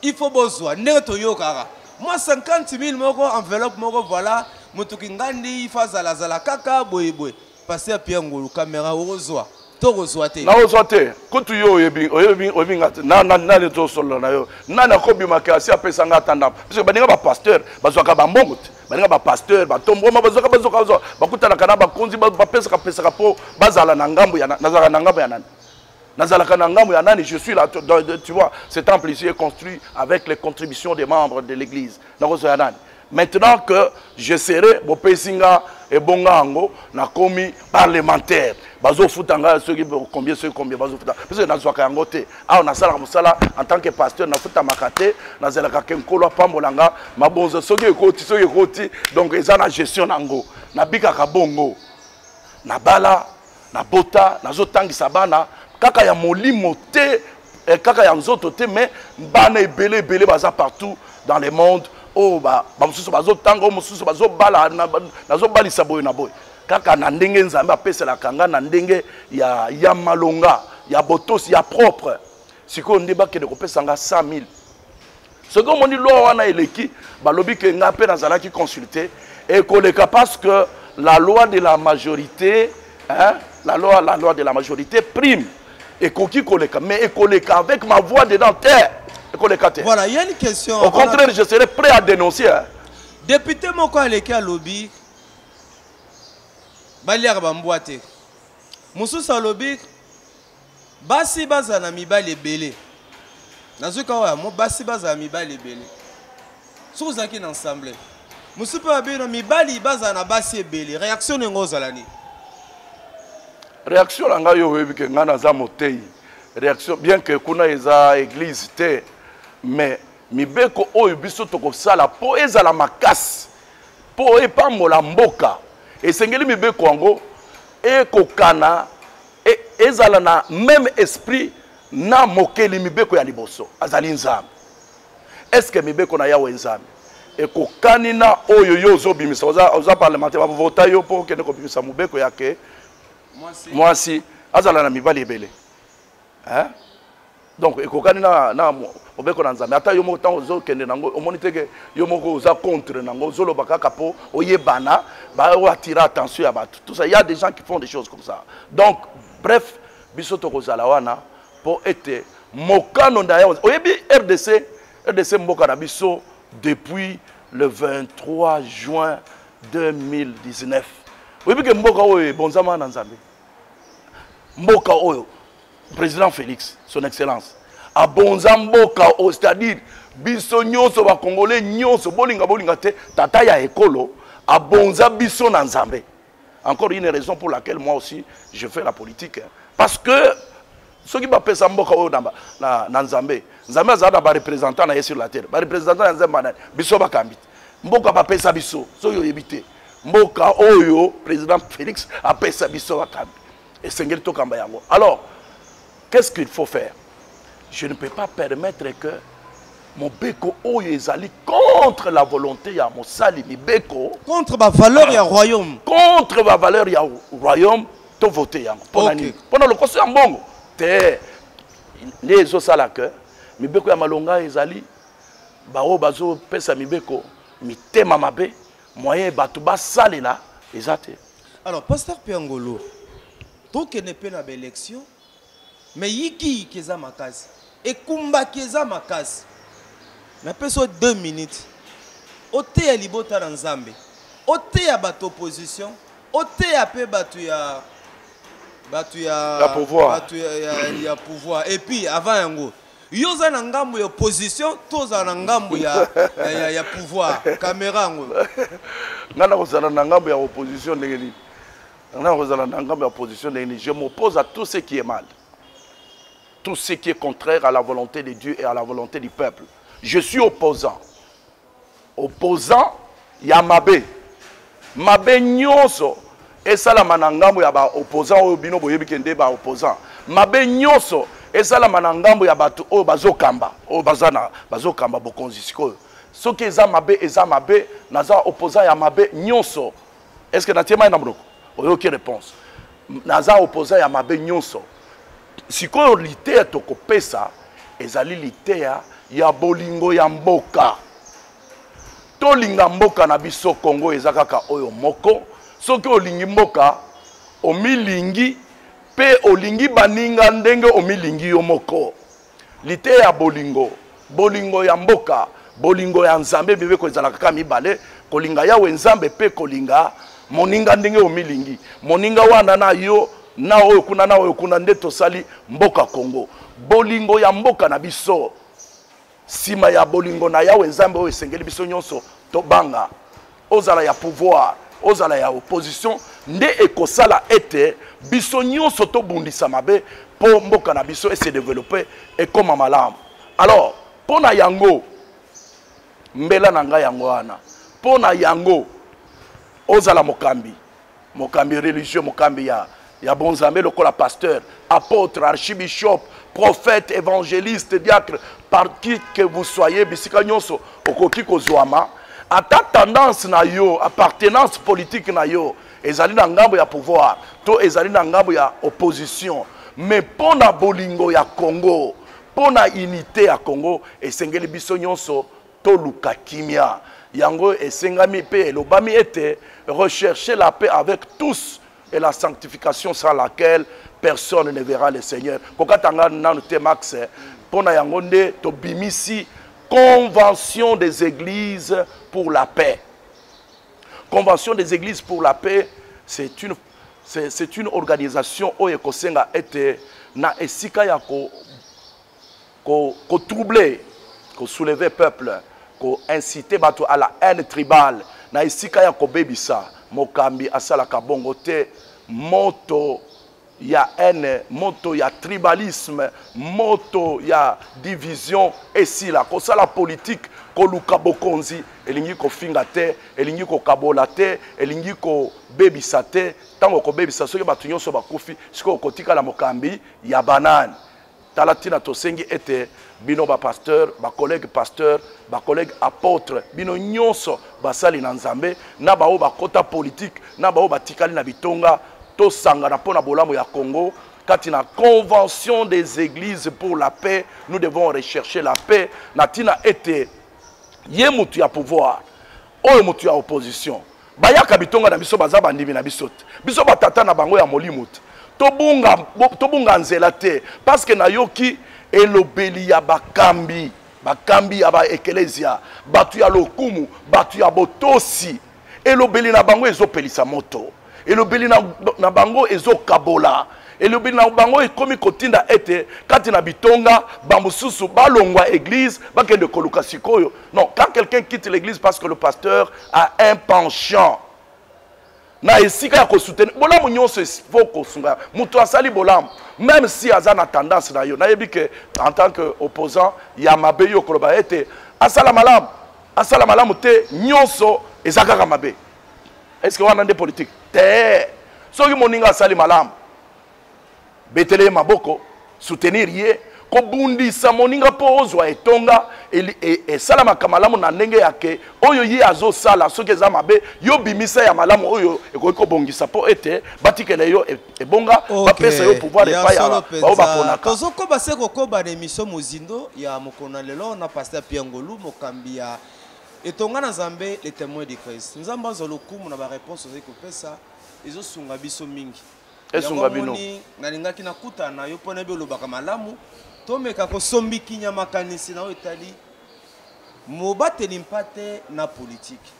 S1: il faut bozwa ndenge toyokaka mwa 50 000 moko, enveloppe moko, voilà. Motuki ngandi, il faut azalazala kaka boyeboye. Pasteur Pierre Ngolu, caméra, okozwa to kozwa te?
S2: Nakozwa te. Kutu yo oyebi, oyebi, oyebi nga te. Nani tozosolola na yo? Nani akobimaka asi apesa nga ata ndambo? Parce que baninga bapasteur bazwaka bambongo te. Baninga bapasteur batomboma, bazwaka, bazwaka, bazwaka, bakutanaka na bakonzi, bapesaka pesaka mpo bazala na ngambo ya nazalaka na ngambo ya nani? Nazalaka na ngambo ya nani? Je suis là, tu vois, ce temple ici est construit avec les contributions des membres de l'église. Nakozwa ya nani? Maintenant que je serai, bopesi nga ebonga yango, nakomi parlementaire, bazofuta nga soki combien, soki combien bazofuta, parce que nazwaka yango te. Awa nasalaka mosala en tant que pasteur, nafutamaka te. Nazelaka ke Nkolo apambola nga mabonzo soki ekoti, soki ekoti. Donc eza na gestion nango, nabikaka bongo. Nabala, nabota, nazotangisa bana kaka ya molimo te, kaka ya nzoto te, mais bana ebele ebele baza partout dans le monde oyo. Bamosusu bazotanga, oyo mosusu bazobala, nazobalisa boye na boye, kaka na ndenge Nzambe apeselaka nga, na ndenge ya malonga, ya botosi, ya propre. Sikoyo nde bakende kopesa nga 100 000. Soki omoni loi wana eleki, balobi ke nga mpe nazalaki consulté, ekoleka, parce que la loi de la majorité, hein, la loi de la majorité prime. Ekoki koleka, mais ekoleka avec ma voix dedans te, ekoleka te.
S1: Voilà, il y a une question.
S2: Au contraire, je serais prêt à dénoncer, hein.
S1: Député moko aleki, alobi baliaka bambwa te. Mosusu alobi basi bazala na mibali ebele. Nazwi kaka oyo mo basi bazala mibali ebele. Soki ozalaki na ensemble, mosusu mpe babi na mibali bazala na basi ebele, réaction ndenge ozala nini?
S2: Réaction na ngai, oyo oyebi ke ngai naza motei, réaction, bien que kuna eza église te, mais mibeko oyo biso tokosala mpo ezala makasi. Mpo epambola mboka, esengeli mibeko yango ekokana, ezala na même esprit na mokeli mibeko ya liboso, azali Nzambe. Est-ce que mibeko na Yawe Nzambe ekokani na oyo yo ozobimisa? Oza parlementaire, bavota yo mpo okende kobimisa mobeko ya ke mwasi azala na mibali ebele, hein? Donc ekokani na mobeko na Nzambe? Ata yo moko, ntango ozokende nango, omoni te ke yo moko oza contre nango? Ozoloba kaka mpo oyebana, baatira attention ya bato, tout ça. Il y a des gens qui font des choses comme ça. Donc bref, biso tokozala wana mpo ete mokano na ya oyebi RDC, RDC mboka na biso, depuis le 23 juin 2019, oyebi ke mboka oyo ebonzama na Nzambe. Mboka oyo, président Félix, son excellence, abonza mboka oyo, c'est-à-dire biso nyonso, Bacongolais nyonso, bolinga bolinga te, tata ya ekolo abonza biso na Nzambe. Encore une raison pour laquelle moi aussi je fais la politique, hein. Parce que soki bapesa mboka oyo na Nzambe, Nzambe azala na bareprésentant na ye sur la terre. Bareprésentant ya Nzambe banani? Biso bakambi te. Mboka bapesa biso, soki oyebi te, mboka oyo président Félix apesa biso bakambi, esengeli tokamba yango. Alors qu'est-ce qu'il faut faire? Je ne peux pas permettre que mobeko oyo ezali contre la volonté ya mosali mibeko,
S1: contre bavaleur ya royaume,
S2: contre bavaleur ya royaume, tovote yango. Mpona nini? Mpona lokoso ya mbongo te. Nde ezosala ke mibeko ya malonga ezali, baoyo bazopesa mibeko mitema mabe, moyen bato basalela eza te.
S1: Alors pasteur Piangolo, tokende mpe na baélection, mais yikiyiki eza makasi, ekumbaki eza makasi. Napesi o 2 minutes, oteya libota na Nzambe, oteya bato opposition, oteya mpe bato ya
S2: Ya pouvoir.
S1: Bato ya pouvoir. Et puis avant yango, yo oza na ngambo ya opposition to ozala na ngambo ya pouvoir? Caméra yango.
S2: Nga na kozala na ngambo ya opposition ndenge nini? Nga na kozala na ngambo ya opposition ndenge nini? Je m'oppose à tout ce qui est mal, tout ce qui est contraire à la volonté de Dieu et à la volonté du peuple. Je suis opposant, opposant ya mabe. Mabe nyonso esalama na ngambo ya baopposant oyo bino boyebi ke nde baopposant, mabe nyonso esalama na ngambo ya bato oyo bazokamba, oyo baza na bazokamba bokonzi sikoyo, soki eza mabe, eza mabe. Naza opposant ya mabe nyonso. Est ce que natie mai na monoko? Oyoki réponse. Naza opposant ya mabe nyonso. Sikoyo liteya tokopesa ezali liteya ya bolingo ya mboka. Tolinga mboka na biso Congo, eza kaka oyo moko. Soki olingi mboka, omilingi mpe olingi baninga ndenge omilingi yo moko. Liteya ya bolingo, bolingo ya mboka, bolingo ya Nzambe. Mibeko ezalaka kaka mibale: kolinga Yawe Nzambe mpe kolinga moninga ndenge omilingi. Moninga wana na yo, na oyo kuna, na oyo kuna, nde tosali mboka Congo. Bolingo ya mboka na biso, nsima ya bolingo na Yawe Nzambe oyo esengeli biso nyonso tobanga, ozala ya pouvoir, ozala ya opposition, nde ekosala ete biso nyonso tobundisa mabe mpo mboka na biso ese développe, ekóma malamu. Alors mpo na yango, mbela na ngai yango wana. Mpo na yango, ozala mokambi, mokambi religieux, mokambi ya bonzambe lokola pasteur, apôtre, archibishop, prophète, évangéliste, diacre, par qui que vous soyez, bisika nyonso okoki kozwama, ata tendance na yo, appartenance politique na yo ezali na ngambo ya pouvoir to ezali na ngambo ya opposition, mais mpo na bolingo ya Congo, mpo na unité ya Congo, esengeli biso nyonso toluka kimia. Yango esengami mpe elobami ete rechercher la paix avec tous et la sanctification sans laquelle personne ne verra le Seigneur. Kokatanga nanu te, Max. Mpo na yango nde tobimisi Convention des églises pour la paix. Convention des églises pour la paix, c'est une organisation oyo ekosenga ete na esika ya kotroubler, kosoulever peuple, koinciter bato à la haine tribale, na esika ya kobebisa, mokambi asalaka bongo te. Moto ya haine, moto ya tribalisme, moto ya division esila. Kosala politique, koluka bokonzi, elingi kofinga te, elingi kokabola te, elingi kobebisa te. Ntango kobebisa, soki bato nyonso bakufi, sikoyo kotikala mokambi ya banani? Tala ntina tosengi ete bino ba pasteur, ba collègue pasteur, ba collègue apôtre, bino nyonso basali na Nzambe, na baoyo bakota politique, na baoyo batikali na bitonga, tosangana mpo na bolamu ya Congo. Kati na Convention des églises pour la paix, nous devons rechercher la paix na ntina ete ye motu ya pouvoir, oyo motu ya opposition, bayaka bitonga na biso, baza bandimi na biso te, biso batata na bango ya molimo te. Tobunga nzela te, parce que nayoki elobeli ya bakambi, bakambi ya baekelezia, bato ya lokumu, bato ya botosi, elobeli na bango ezopelisa moto, elobeli na bango ezokabola, elobeli na bango ekomi kotinda ete kati na bitonga bamosusu balongwa église, bakende koluka sikoyo. Non, quand quelqu'un quitte l'église parce que le pasteur a un penchant na esika ya kosoutenir bolamu nyonso, faut kosunga moto asali bolamu, même si aza na tendance na yo. Nayebi ke en tant que opposant ya mabe, yo koloba ete asala malamu, asala malamu te, nyonso eza kaka mabe. Est ce que wana nde politique te? Soki moninga asali malamu, betele ye maboko, soutenir ye. Kobundisa moninga mpo ozwa etonga esalamaka malamu na ndenge ya ke oyo ye azosala, soki eza mabe, yo bimisa ya malamu oyo ekoki kobongisa mpo ete batikela yo ebonga, bapesa yo pouvoir epai ya bao baponaka.
S1: Tozokoba se kokoba na émission Mozindo ya mokolo na lelo na pasteur Pierre Ngolu, mokambi ya etonga na Nzambe Les Témoins de Christ. Nzambe azwa lokumu na baréponse ozali kopesa, ezosunga biso mingi.
S2: Esunga bino.
S1: Nalingaki nakutana na yo mpo nayebi olobaka malamu, tomeka kosombikinya makanisi na oyo etali mobateli mpate na politike.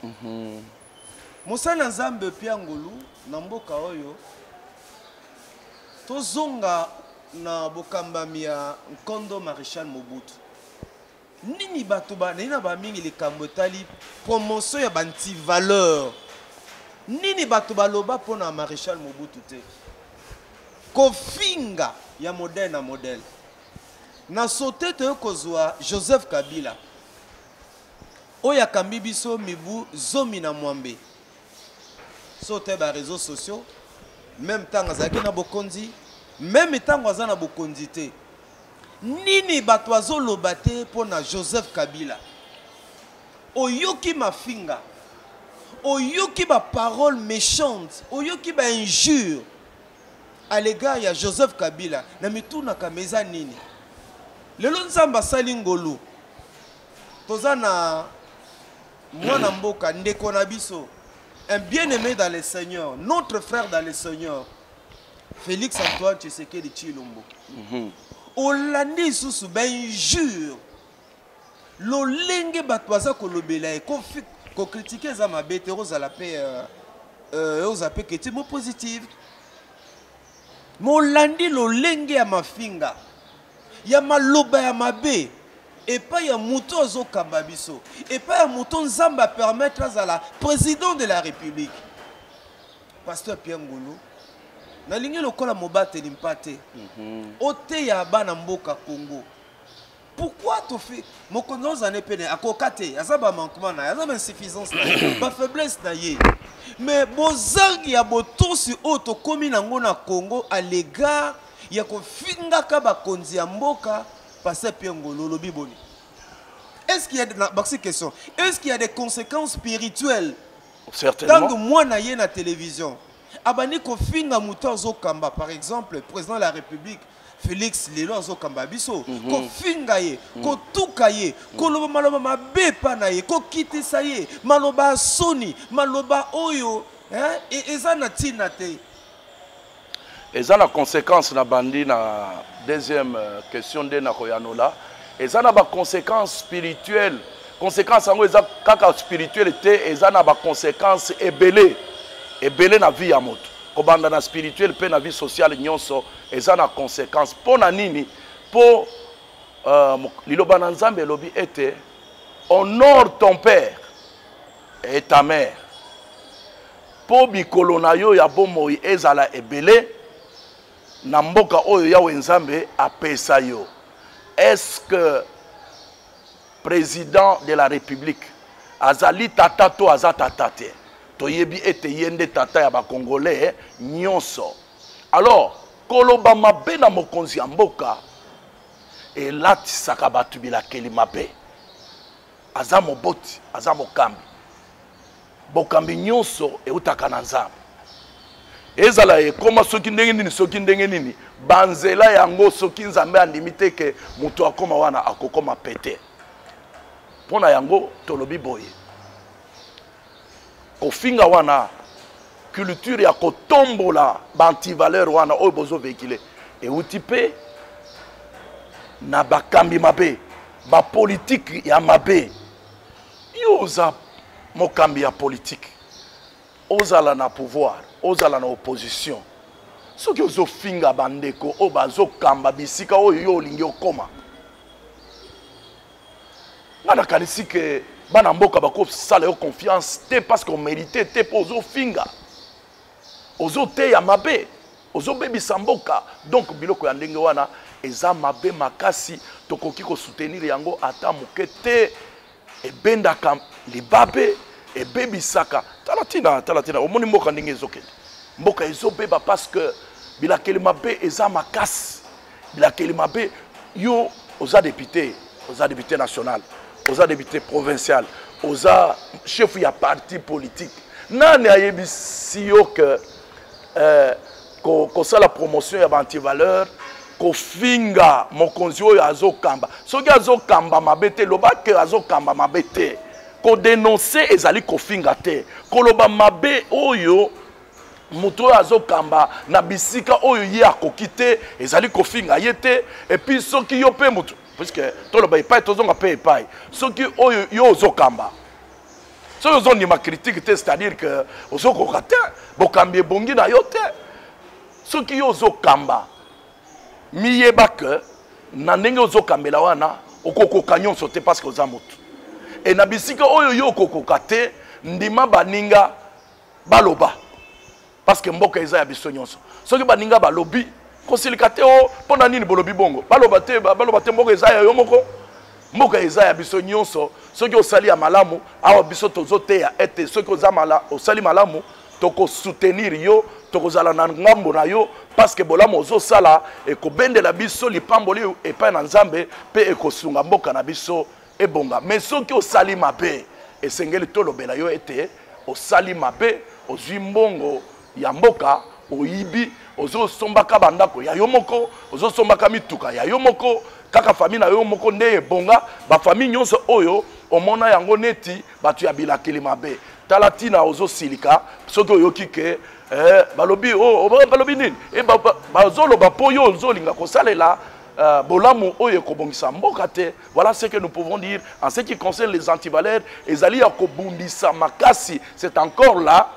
S1: Mosali na Nzambe Pierre Ngolu, na mboka oyo tozonga na bokambami ya nkondo Maréchal Mobutu, nini bato nayi na bamingi likambo etali promotion ya bantivaleur, nini bato baloba mpona Maréchal Mobutu te? Kofinga ya modèle na modèle na sote. Toye kozwa Joseph Kabila oyo akambi biso mibu 18. So te baréseaux sociaux, même ntango azalaki na bokonzi, même ntango aza na bokonzi te, nini bato azoloba te mpo na Joseph Kabila? Oyoki mafinga, oyoki baparole méchante, oyoki bainjure à l'égard ya Joseph Kabila. Na mitunaka, ma eza nini? Lelo Nzambe asali ngolu, toza na mwana mboka, ndeko na biso, un bien-aimé dans le Seigneur, notre frère dans le Seigneur, Félix Antoine Tshisekedi Tshilombo. Olandi lisusu bainjure, lolenge bato baza kolobela ye. Kocritiquer eza mabe te, ozala mpe ozala mpe critique mo positive. Molandi lolenge ya mafinga, ya maloba ya mabe epai ya moto azokamba biso, epai ya moto Nzambe apermettre azala président de la République. Pasteur Pierre Ngulu, nalingi lokola mobateli mpate oteya bana mboka Congo. Pourquoi tofi mokonzi ozala pene akoka te, aza bamanquement na ye, aza bainsuffisance na ye, bafaiblesse na ye, mais bozangi ya botosi oyo tokómi nango na Congo à l'égard ya kofingaka bakonzi ya mboka? Pasteur Pierre Ngolo, olobi boni? Est-ce qu'il y a baxi question, est-ce qu'il y a des conséquences spirituelles?
S2: Certainement.
S1: Ntango mwana ye na télévision abandi kofinga moto azokamba, par exemple président de la République Félix lelo azokamba biso, kofinga ye, kotuka ye, koloba maloba mabe epa na ye, kokitisa ye, maloba ya soni, maloba oyo eza na ntina te.
S2: Eza na conséquence. Na bandi na deuxième question nde na koyanola. Eza na baconséquence spirituelle. Conséquence yango eza kaka spirituelle te, eza na baconséquence ebele ebele na vie ya moto, kobanda na spirituelle mpe na vie sociale nyonso eza na conséquence. Mpo na nini? Mpo liloba na Nzambe elobi ete honore ton père et ta mère mpo mikolo na yo ya bomoi ezala ebele. Na mboka oyo Yawe Nzambe apesa yo. Est-ce que président de la République azali tata to aza tata te? Toyebi ete ye nde tata ya ba Congolais nyonso. Alors, koloba mabe na mokonzi ya mboka elatisaka bato bilakeli mabe. Aza moboti, aza mokambi. Bokambi nyonso eutaka na Nzambe. Ezala ekoma soki ndenge nini, soki ndenge nini, banzela yango soki Nzambe andimi te ke moto akoma wana, akokoma pete. Mpo na yango tolobi boye, kofinga wana, culture ya kotombola ba antivaleur wana oyo bozo véhiculer euti mpe na bakambi mabe, ba politique ya mabe. Yo oza mokambi ya politique, ozala na pouvoir, ozala na opposition, soki ozofinga bandeko oyo bazokamba bisika oyo yo olingi okoma, nga nakanisi ke bana mboka bakosala yo confiance te, parce que omérite te, mpo ozofinga, ozoteya mabe, ozobebisa mboka. Donc biloko ya ndenge wana eza mabe makasi, tokoki kosoutenir yango ata moke te. Ebendaka libabe, ebebisaka. Tala ntina, tala ntina, omoni mboka ndenge ezokende, mboka ezobeba parce que bilakeli mabe eza makasi. Bilakeli mabe, yo oza député, oza député national, oza député provincial, oza chef ya parti politique, nani ayebisi yo ke kosala promotion ya ba-antivaleur, kofinga mokonzi oyo azokamba? Soki azokamba mabe te, loba ke azokamba mabe te. Kodénoncer ezali kofinga te. Koloba mabe oyo moto oyo azokamba na bisika oyo ye akoki te ezali kofinga ye te. Et puis soki yo mpe motu, puisque toloba epai, tozonga mpe epai, soki oyo yo ozokamba, soki ozondima critique te, c'est-à-dire que ozokoka te, bokambi ebongi na yo te. Soki yo ozokamba, miyeba ke na ndenge ozokambela wana, okokoka nyonso te, parce que oza motu. E na bisika oyo yo okokoka te, ndima baninga baloba, parce que mboka eza ya biso nyonso. Soki baninga balobi, kosilika te o mpo na nini bolobi bongo. Baloba te, baloba te, mboka eza ya yo moko? Mboka eza ya biso nyonso. Soki osali ya malamu, awa biso tozoteya ete soki oza mala, osali malamu, tokosoutenir yo, tokozala na ngambo na yo, parce que bolamu ozosala ekobendela biso lipamboli epai na Nzambe mpe ekosunga mboka na biso ebonga. Mais soki osali mabe, esengeli tolobela yo ete osali mabe, ozwi mbongo ya mboka, oyibi, ozosombaka bandako ya yo moko, ozosombaka mituka ya yo moko, kaka famille na yo moko nde ebonga. Bafamille nyonso oyo omona yango neti bato ya bilakeli mabe. Tala ntina ozosilika soki oyoki ke balobi, oh, oh, balobi nini, bazoloba mpo yo ozolinga kosalela bolamu oyo ekobongisa mboka te. Voilà ce que nous pouvons dire en ce qui concerne les antivaleurs. Ezali ya kobundisa makasi. C'est encore là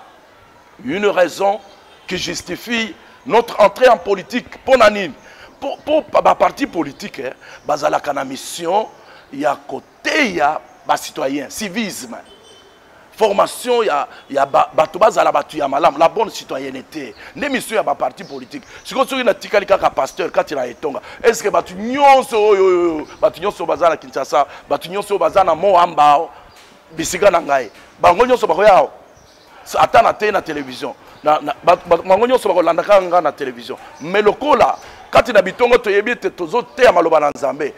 S2: une raison qui justifie notre entrée en politique. Mpo na nini? Mpo baparti politique, bazalaka na mission ya koteya bacitoyen civisme, formation ya bato bazala bato ya malamu, la bonne citoyenneté, nde mission ya baparti politique. Sikoyo soki natikali kaka pasteur kati na etonga, est ce que bato nyonso oyo, bato nyonso baza na Kinshasa, bato nyonso oyo baza na Moamba, bisika na ngai, bango nyonso bakoya awa? Ata na te na télévision, bango nyonso bakolanda kaka nga na télévision. Mais lokola kati na bitongo toyebi ete tozoteya maloba na Nzambe,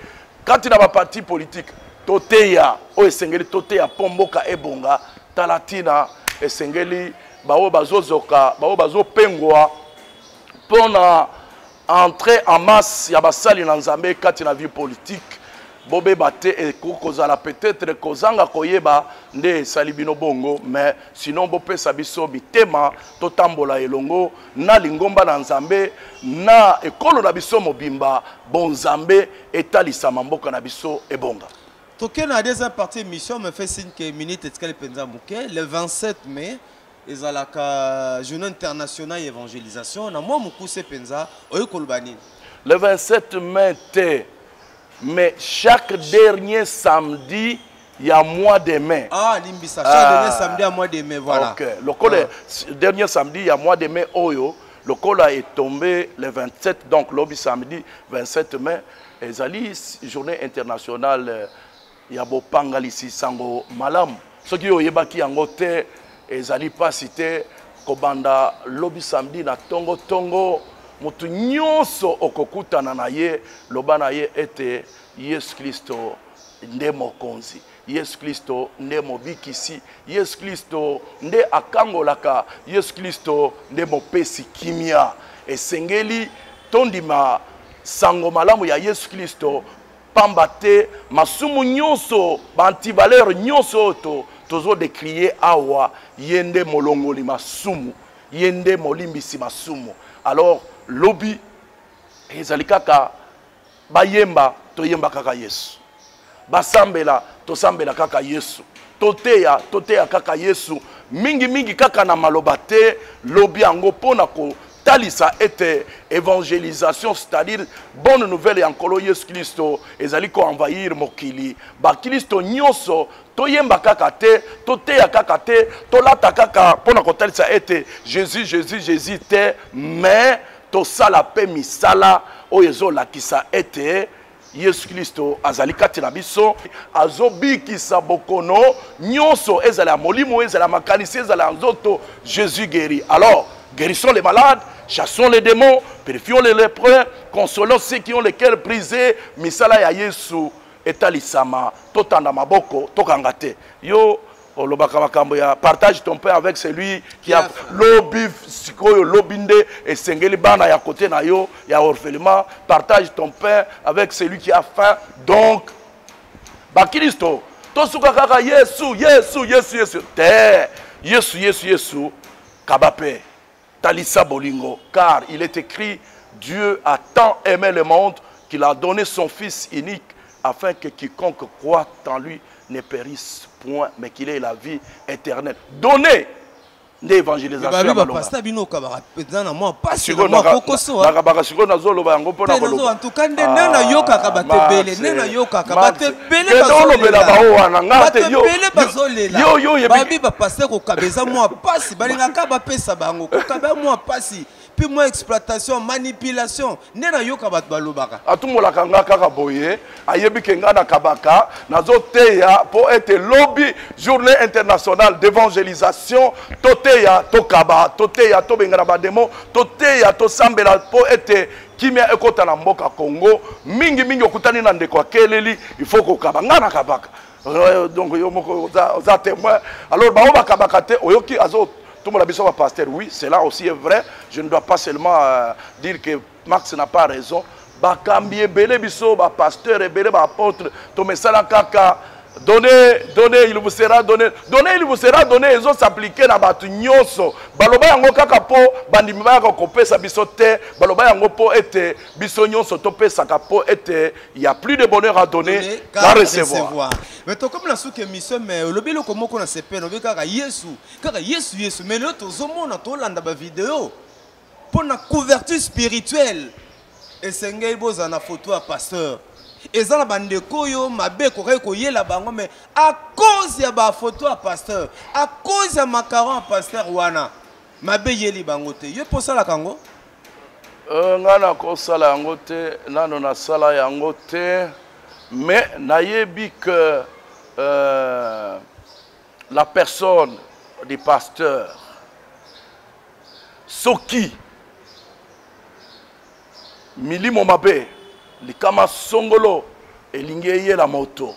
S2: kati na baparti politique toteya oyo esengeli toteya mpo mboka ebonga. Tala ntina esengeli baoyo bazozoka, baoyo bazopengwa mpo na entrée en masse ya basali na Nzambe kati na vie politique. Bobeba te, ekoki kozala peut-être kozanga koyeba nde esali bino bongo, mais sinon bopesa biso mitema, totambola elongo na lingomba na Nzambe, na ekolo na biso mobimba, bonzambe etalisama, mboka na biso ebonga.
S1: Tokende na deuxième partie émission. Me fait signe que minute etikali mpenza moke. Le 27 mai ezalaka Journée internationale ya évangélisation. Na mwa mokuse mpenza, oyi koloba nini?
S2: Le 27 mai te, mais chaque dernier samedi ya mois de mai.
S1: Ah, limbisa, chaque dernier samedi ya mois de mai, voilà.
S2: Ok, lokola dernier samedi ya mois de mai oyo. Lokola est tombé le 27, donc lobi samedi 27 mai, ezali journée internationale ya bopangalisi sango malamu. Soki oyebaki yango te, ezali pasi te. Kobanda lobi samedi na tongo tongo, moto nyonso okokutana na ye, loba na ye ete Yesu Kristo nde mokonzi, Yesu Kristo nde mobikisi, Yesu Kristo nde akangolaka, Yesu Kristo nde mopesi kimia. Esengeli tondima sango malamu ya Yesu Kristo, pamba te masumu nyonso, ba-antivaleur nyonso oyo tozodécrier awa, ye nde molongoli masumu, ye nde molimbisi masumu. Alors lobi ezali kaka bayemba, toyemba kaka Yesu, basambela, tosambela kaka Yesu, toteya, toteya kaka Yesu, mingimingi kaka na maloba te. Lobi yango mpona kotalisa ete évangélisation, c'est-à-dire bonne nouvelle ya Nkolo Yesu Kristo, ezali koenvahir mokili. Bakristo nyonso toyemba kaka te, toteya kaka te, tolata kaka mpona kotalisa ete Jésus, Jésus, Jésus te, mais tosala mpe misala oyo ezolakisa ete Yesu Kristo azali kati na biso, azobikisa bokono nyonso, ezala ya molimo, ezala ya makanisi, ezala ya nzoto. Jésus guérit. Alors guérissons les malades, chassons les démons, purifions les lépreux, consolons ceux qui ont les cœurs brisés. Misala ya Yesu etalisama. Totanda maboko, tokanga te. Yo olobaka makambo ya partage ton pain avec celui qui a. Lobi sikoyo, lobi nde esengeli bana ya côté na yo ya orphelinat, partage ton pain avec celui qui a faim. Donc bakristo tosuka kaka Yesu, Yesu, Yesu, Yesu te. Yesu, Yesu, Yesu, kaba mpe talisa bolingo, car il est écrit: Dieu a tant aimé le monde qu'il a donné son fils unique, afin que quiconque croit en lui ne périsse point, mais qu'il ait la vie éternelle. Donnez nde évangélisation.
S1: Babi, bapasteur, bino okabaka mpenza na mwa pasi, na mwa kokoso.
S2: Nakabaka sikoyo, nazoloba yango mpona.
S1: Koloba en tout cas nde nde nayokaka bato ebele, nde nayokaka bato ebele.
S2: Olobela bao wana, nga te.
S1: Bato ebele bazolela, babi bapasteur kokaba eza mwa pasi, balingaka bapesa bango, kokaba mwa pasi mpe mwa exploitation, manipulation, nde nayoka bato balobaka.
S2: Atumolaka nga kaka boye, ayebi ke nga nakabaka. Nazoteya mpo ete lobi journée internationale d'évangélisation, toteya, tokaba, toteya, tobengana badémons, toteya, tosambela mpo ete kimia ekɔta na mboka Congo. Mingimingi okutani na ndeko akeleli, il faut kokaba. Nga nakabaka. Donc yo moko oza témoin. Alors bango bakabaka te, oyoki azo tumbola biso bapasteur. Oui, cela aussi est vrai. Je ne dois pas seulement dire que Max n'a pas raison. Bakambi ebele, biso bapasteur ebele, baapôtre, tomesala kaka donnez, donnez, il vous sera donné, donnez, il vous sera donné. Ezos'appliquer na bato nyonso. Baloba yango kaka mpo bandimi bayaka kopesa biso te. Baloba yango mpo ete biso nyonso topesaka, mpo ete y a plus de bonheur à donner qu'à recevoir.
S1: Mais tokomi na suka émission, mais olobi eloko moko na sepene, olobi kaka Yesu, kaka Yesu, Yesu. Mais lelo tozomona, tolanda bavideo, mpo na couverture spirituelle esengeli bozala na photo ya pasteur. Eza na bandeko oyo mabe ekokaki koyela bango, mais à cause ya bafoto ya pasteur, à cause ya macaron ya pasteur wana, mabe eyeli bango te. Yo mpo osalaka yango?
S2: Ngai nakosala yango te, nano nasala yango te, mais nayebi que la personne du pasteur, soki milimo mabe, likama songolo elingi eyela moto,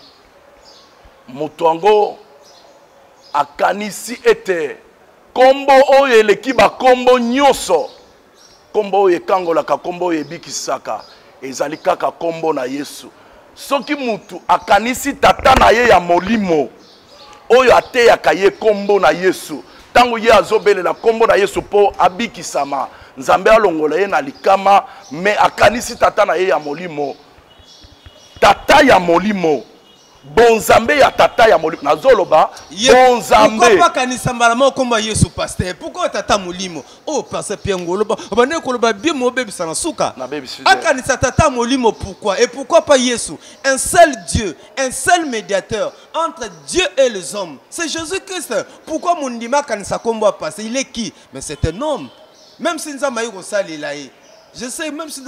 S2: moto yango akanisi ete nkombo oyo eleki bakombo nyonso, nkombo oyo ekangolaka, nkombo oyo ebikisaka, ezali kaka nkombo na Yesu. Soki mutu akanisi tata na ye ya molimo oyo ateyaka ye nkombo na Yesu, ntango ye azobelela nkombo na Yesu mpo abikisama, Nzambe alongola ye na likama, me akanisi tata na ye ya molimo, tata ya molimo, bonzambe ya tata ya molimo, nazoloba bonzambe.
S1: Pourquoi akanisa mbala moko kombo ya Yesu, pasteur? Pourquoi tata molimo oyo? Pasteur Pierre Ngoloba, obandeki koloba bien, mo obebisa na suka.
S2: Nabebisi te.
S1: Akanisa tata molimo pourquoi? Et pourquoi pas Yesu? Un seul Dieu, un seul médiateur entre Dieu et les hommes, c'est Jésus Christ. Pourquoi mondima akanisa kombo ya pasteur? Il est qui? Mais c'est un homme. Même si Nzambe ayi kosalela ye, je sais, même si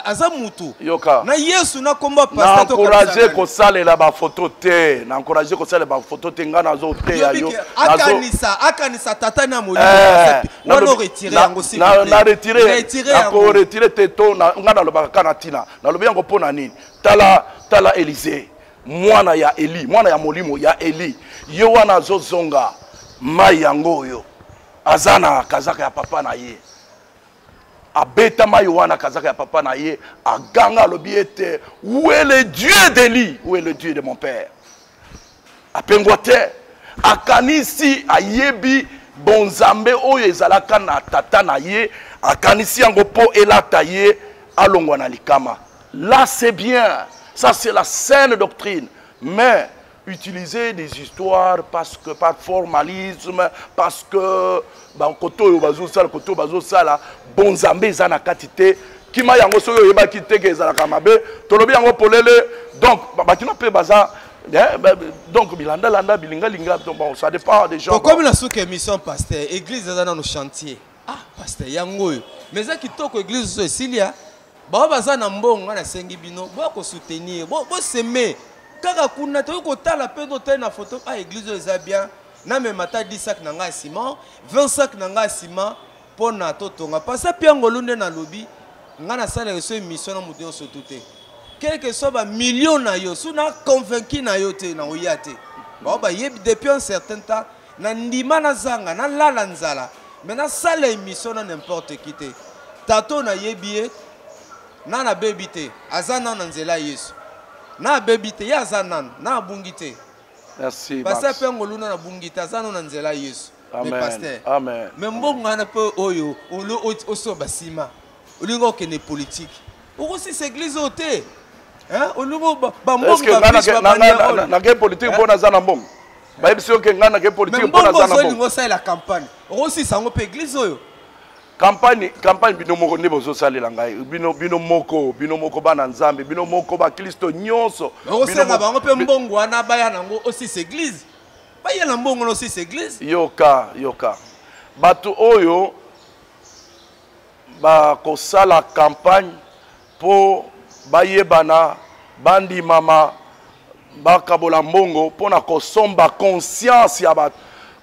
S1: aza mutu.
S2: Yoka.
S1: Na Yesu na komba
S2: pasteur to encourager kosalela ba photo te, na encourager kosalela ba photo te. Nga nazoteya yo.
S1: Akanisa, akanisa tata na molimo eh, wana, oretire yango s'il
S2: vous plaît. Na retire, nako retire te. To nga nalobaka kaka na ntina nalobi yango mpo na nini. Tala, tala Élysée, mwana ya Eli, mwana ya molimo ya Eli, ye wana azozonga mai yango oyo aza na kazaka ya papa na ye. Abeta mai wana, kazaka ya papa na ye, aganga, alobi ete: "Où est le Dieu d'Eli? Où est le Dieu de mon père?" Apengwa te. Akanisi ayebi bonzambe oyo ezalaka na tata na ye, akanisi yango mpo elata ye, alongwa na likama. Là, c'est bien, ça, c'est la saine doctrine. Mais utiliser des histoires parce que par formalisme, parce que bakoto oyo bazosala, koto oyo bazosala, bonzambe eza na kati te, kima yango. Soki oyebaki te ke ezalaka mabe, tolobi yango polele. Donc bakino mpe baza donc bilandalanda, bilingalinga. Donc bon, ça dépend des gens.
S1: Tokomi na suka émission, pasteur. Église eza nano chantier. Ah, pasteur, yango oyo, mais eza kitoko. Église oyo esili ya bao baza na mbongo, nga nasengi bino boya kosoutenir, boseme kaka kuna. Tokoki kotala mpe totali na photo: ah, église oyo eza bien, namema ata 10 sac na ngai ya ciment, 20 sac na ngai ya ciment mpo na totonga. Pasa mpe ngolu nde nalobi, ngai nasalaka so émission na moto nyonso tu te, quel que soit bamillion na yo. So na convaincu na yo te, na oya te. Bao bayebi depuis un certain temps, na ndima nazanga, nalala nzala, mais nasala émission na n'importe qui te. Tato nayebi ye na nabebi te, aza nano na nzela ya Yesu, na abebi te, ye aza nano na abungi te.
S2: Merci.
S1: Pasteur mpe ngolu na nabungi te, aza nano na nzela ya Yesu.
S2: Mais
S1: pasteur,
S2: amen.
S1: Mais mbongo wana mpe oyo osoba nsima, olingi okende politike, okosisa église oyo te. Olingi
S2: bambongo. Nake politike mpo naza na mbongo? Bayebisi yo ke ngai nake politike mpo
S1: naza na mbongo? Olingi osalela campagne, okosisa yango mpe église oyo.
S2: Campagne, campagne, bino moko nde bozosalela ngai. Bino, bino moko, bino moko bana Nzambe, bino moko baklisto nyonso.
S1: Okosenga bango mpe mbongo wana, baya nango osisa église, baya na mbongo na osisa église.
S2: Yoka, yoka, bato oyo bakosala campagne mpo bayebana, bandimama, bakabola mbongo mpo na kosomba conscience ya bato,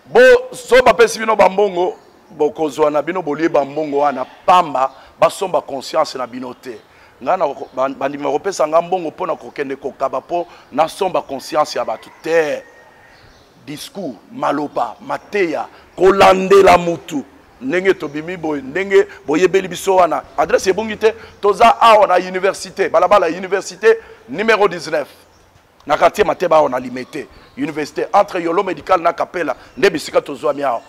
S2: bo so bapesi bino bambongo, bokozwa na bino, bolie bambongo wana pamba. Basomba conscience na bino te. Ngai bandimi bakopesa nga mbongo mpo na kokende kokaba mpo nasomba conscience ya bato te. Discours, maloba, mateya, kolandela mutu ndenge tobimi boye, ndenge boyebeli biso wana, adresse ebongi te. Toza awa na université, balabala ya université numéro 19, na quartier Mateba, awa na Limete université, entre Yolo Médical na Kapela, nde bisika tozwami awa.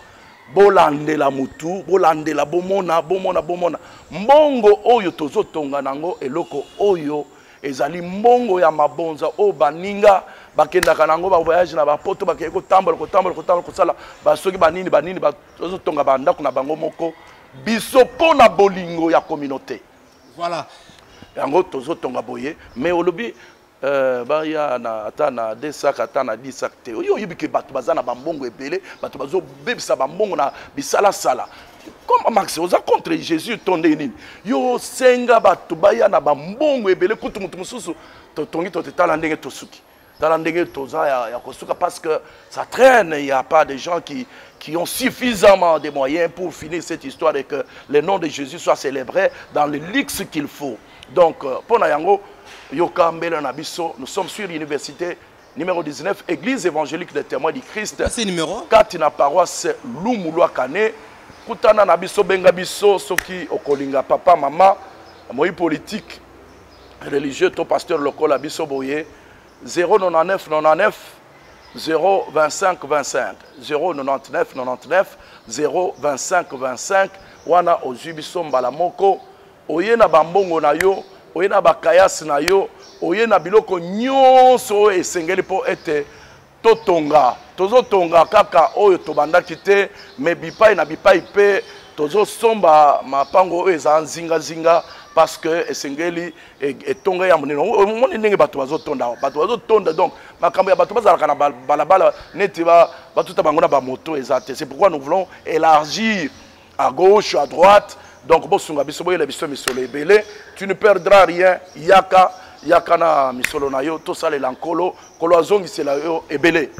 S2: Bolandela mutu, bolandela, bomona, bomona, bomona mbongo oyo tozotonga nango. Eloko oyo ezali mbongo ya mabonza oyo baninga bakendaka nango bavoyage na bapoto, bakei kotambola, kotambola, kotambola, kosala basoki banini banini, bazotonga bandako na bango moko. Biso mpo na bolingo ya communauté,
S1: voilà,
S2: yango tozotonga boye. Mais olobi baya na ata na 2 sac, ata na 10 sac te. Oyo oyebi ke bato baza na bambongo ebele, bato bazobebisa bambongo na bisalasala. Comme Max, oza contre Jésus to ndenge nini? Yo osenga bato baya na bambongo ebele. Kutu moto mosusu totongi, totetala ndenge tosuki, tala ndenge toza ya kosuka, parce que ça traîne. Il y a pas de gens qui ont suffisamment de moyens pour finir cette histoire et que le nom de Jésus soit célébré dans le luxe qu'il faut. Donc mpo na yango, yoka mbela na biso. Nous sommes sur l'université numéro 19, église évangélique des Témoins du Christ.
S1: C'est numéro
S2: Kati na paroisse Lumulwakane. Kutana na biso, benga biso soki okolinga. Papa, mama, moi politique, religieux to pasteur lokola biso boye, 099 99 025 25, 099 99 025 25. Wana ozwi biso mbala moko. Oye na bambongo na yo, oye na bakayasi na yo, oye na biloko nyonso oyo esengeli mpo ete totonga. Tozotonga kaka oyo tobandaki te, mais bipai na bipai mpe tozosomba mapango oyo eza nzingazinga, parce que esengeli etonga ya monene. Omoni ndenge bato bazotonda, bato bazotonda. Donc makambo ya bato bazalaka na balabala neti batuta bango na bamoto eza te. C'est pourquoi nous voulons élargir à gauche, à droite. Donc bosunga biso, boyela biso misolo ebele, tu ne perdras rien. Yaka, yaka na misolo na yo, tosalela Nkolo, Nkolo azongisela yo ebele.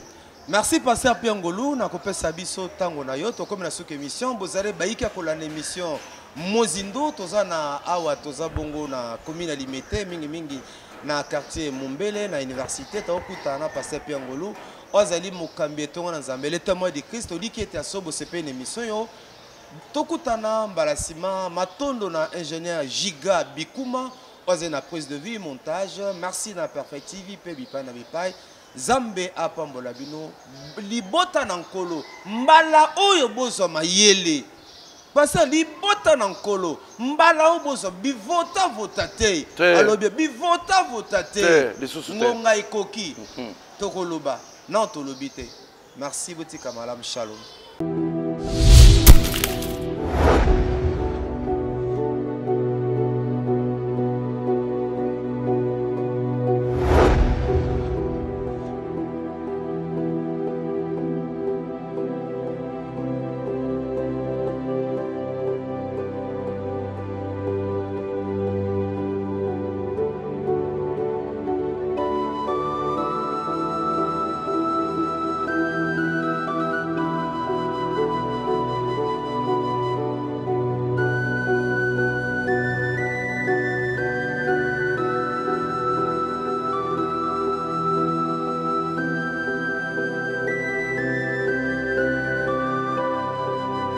S1: Merci, pasteur Pierre Ngolu, na kopesa biso ntango na yo. Tokomi na suki émission. Bozali bayiki ya kolanda émission Mozindo. Toza na awa, toza bongo na commune ya Limete, mingimingi na quartier Mombele, na université. Tokutana na pasteur Pierre Ngolu oyo azali mokambi etongo na Nzambe, le Témoin de Christ. Oliki ete aso bosepeli na émission yo. Tokutana mbala nsima. Matondo na ingénieur Giga Bikuma oyo azali na prise de vue, montage. Merci na Perfect TV mpe bipai na bipai. Nzambe apambola bino, libota na Nkolo. Mbala oyo bozwa mayele, parce libota na Nkolo, mbala oyo bozwa bivotavota te.
S2: Te.
S1: Alobi bivotavota te.
S2: Te, lisusu te.
S1: Ngonga ekoki, tokoloba non, tolobi te. Merci, botika malamu, shalom.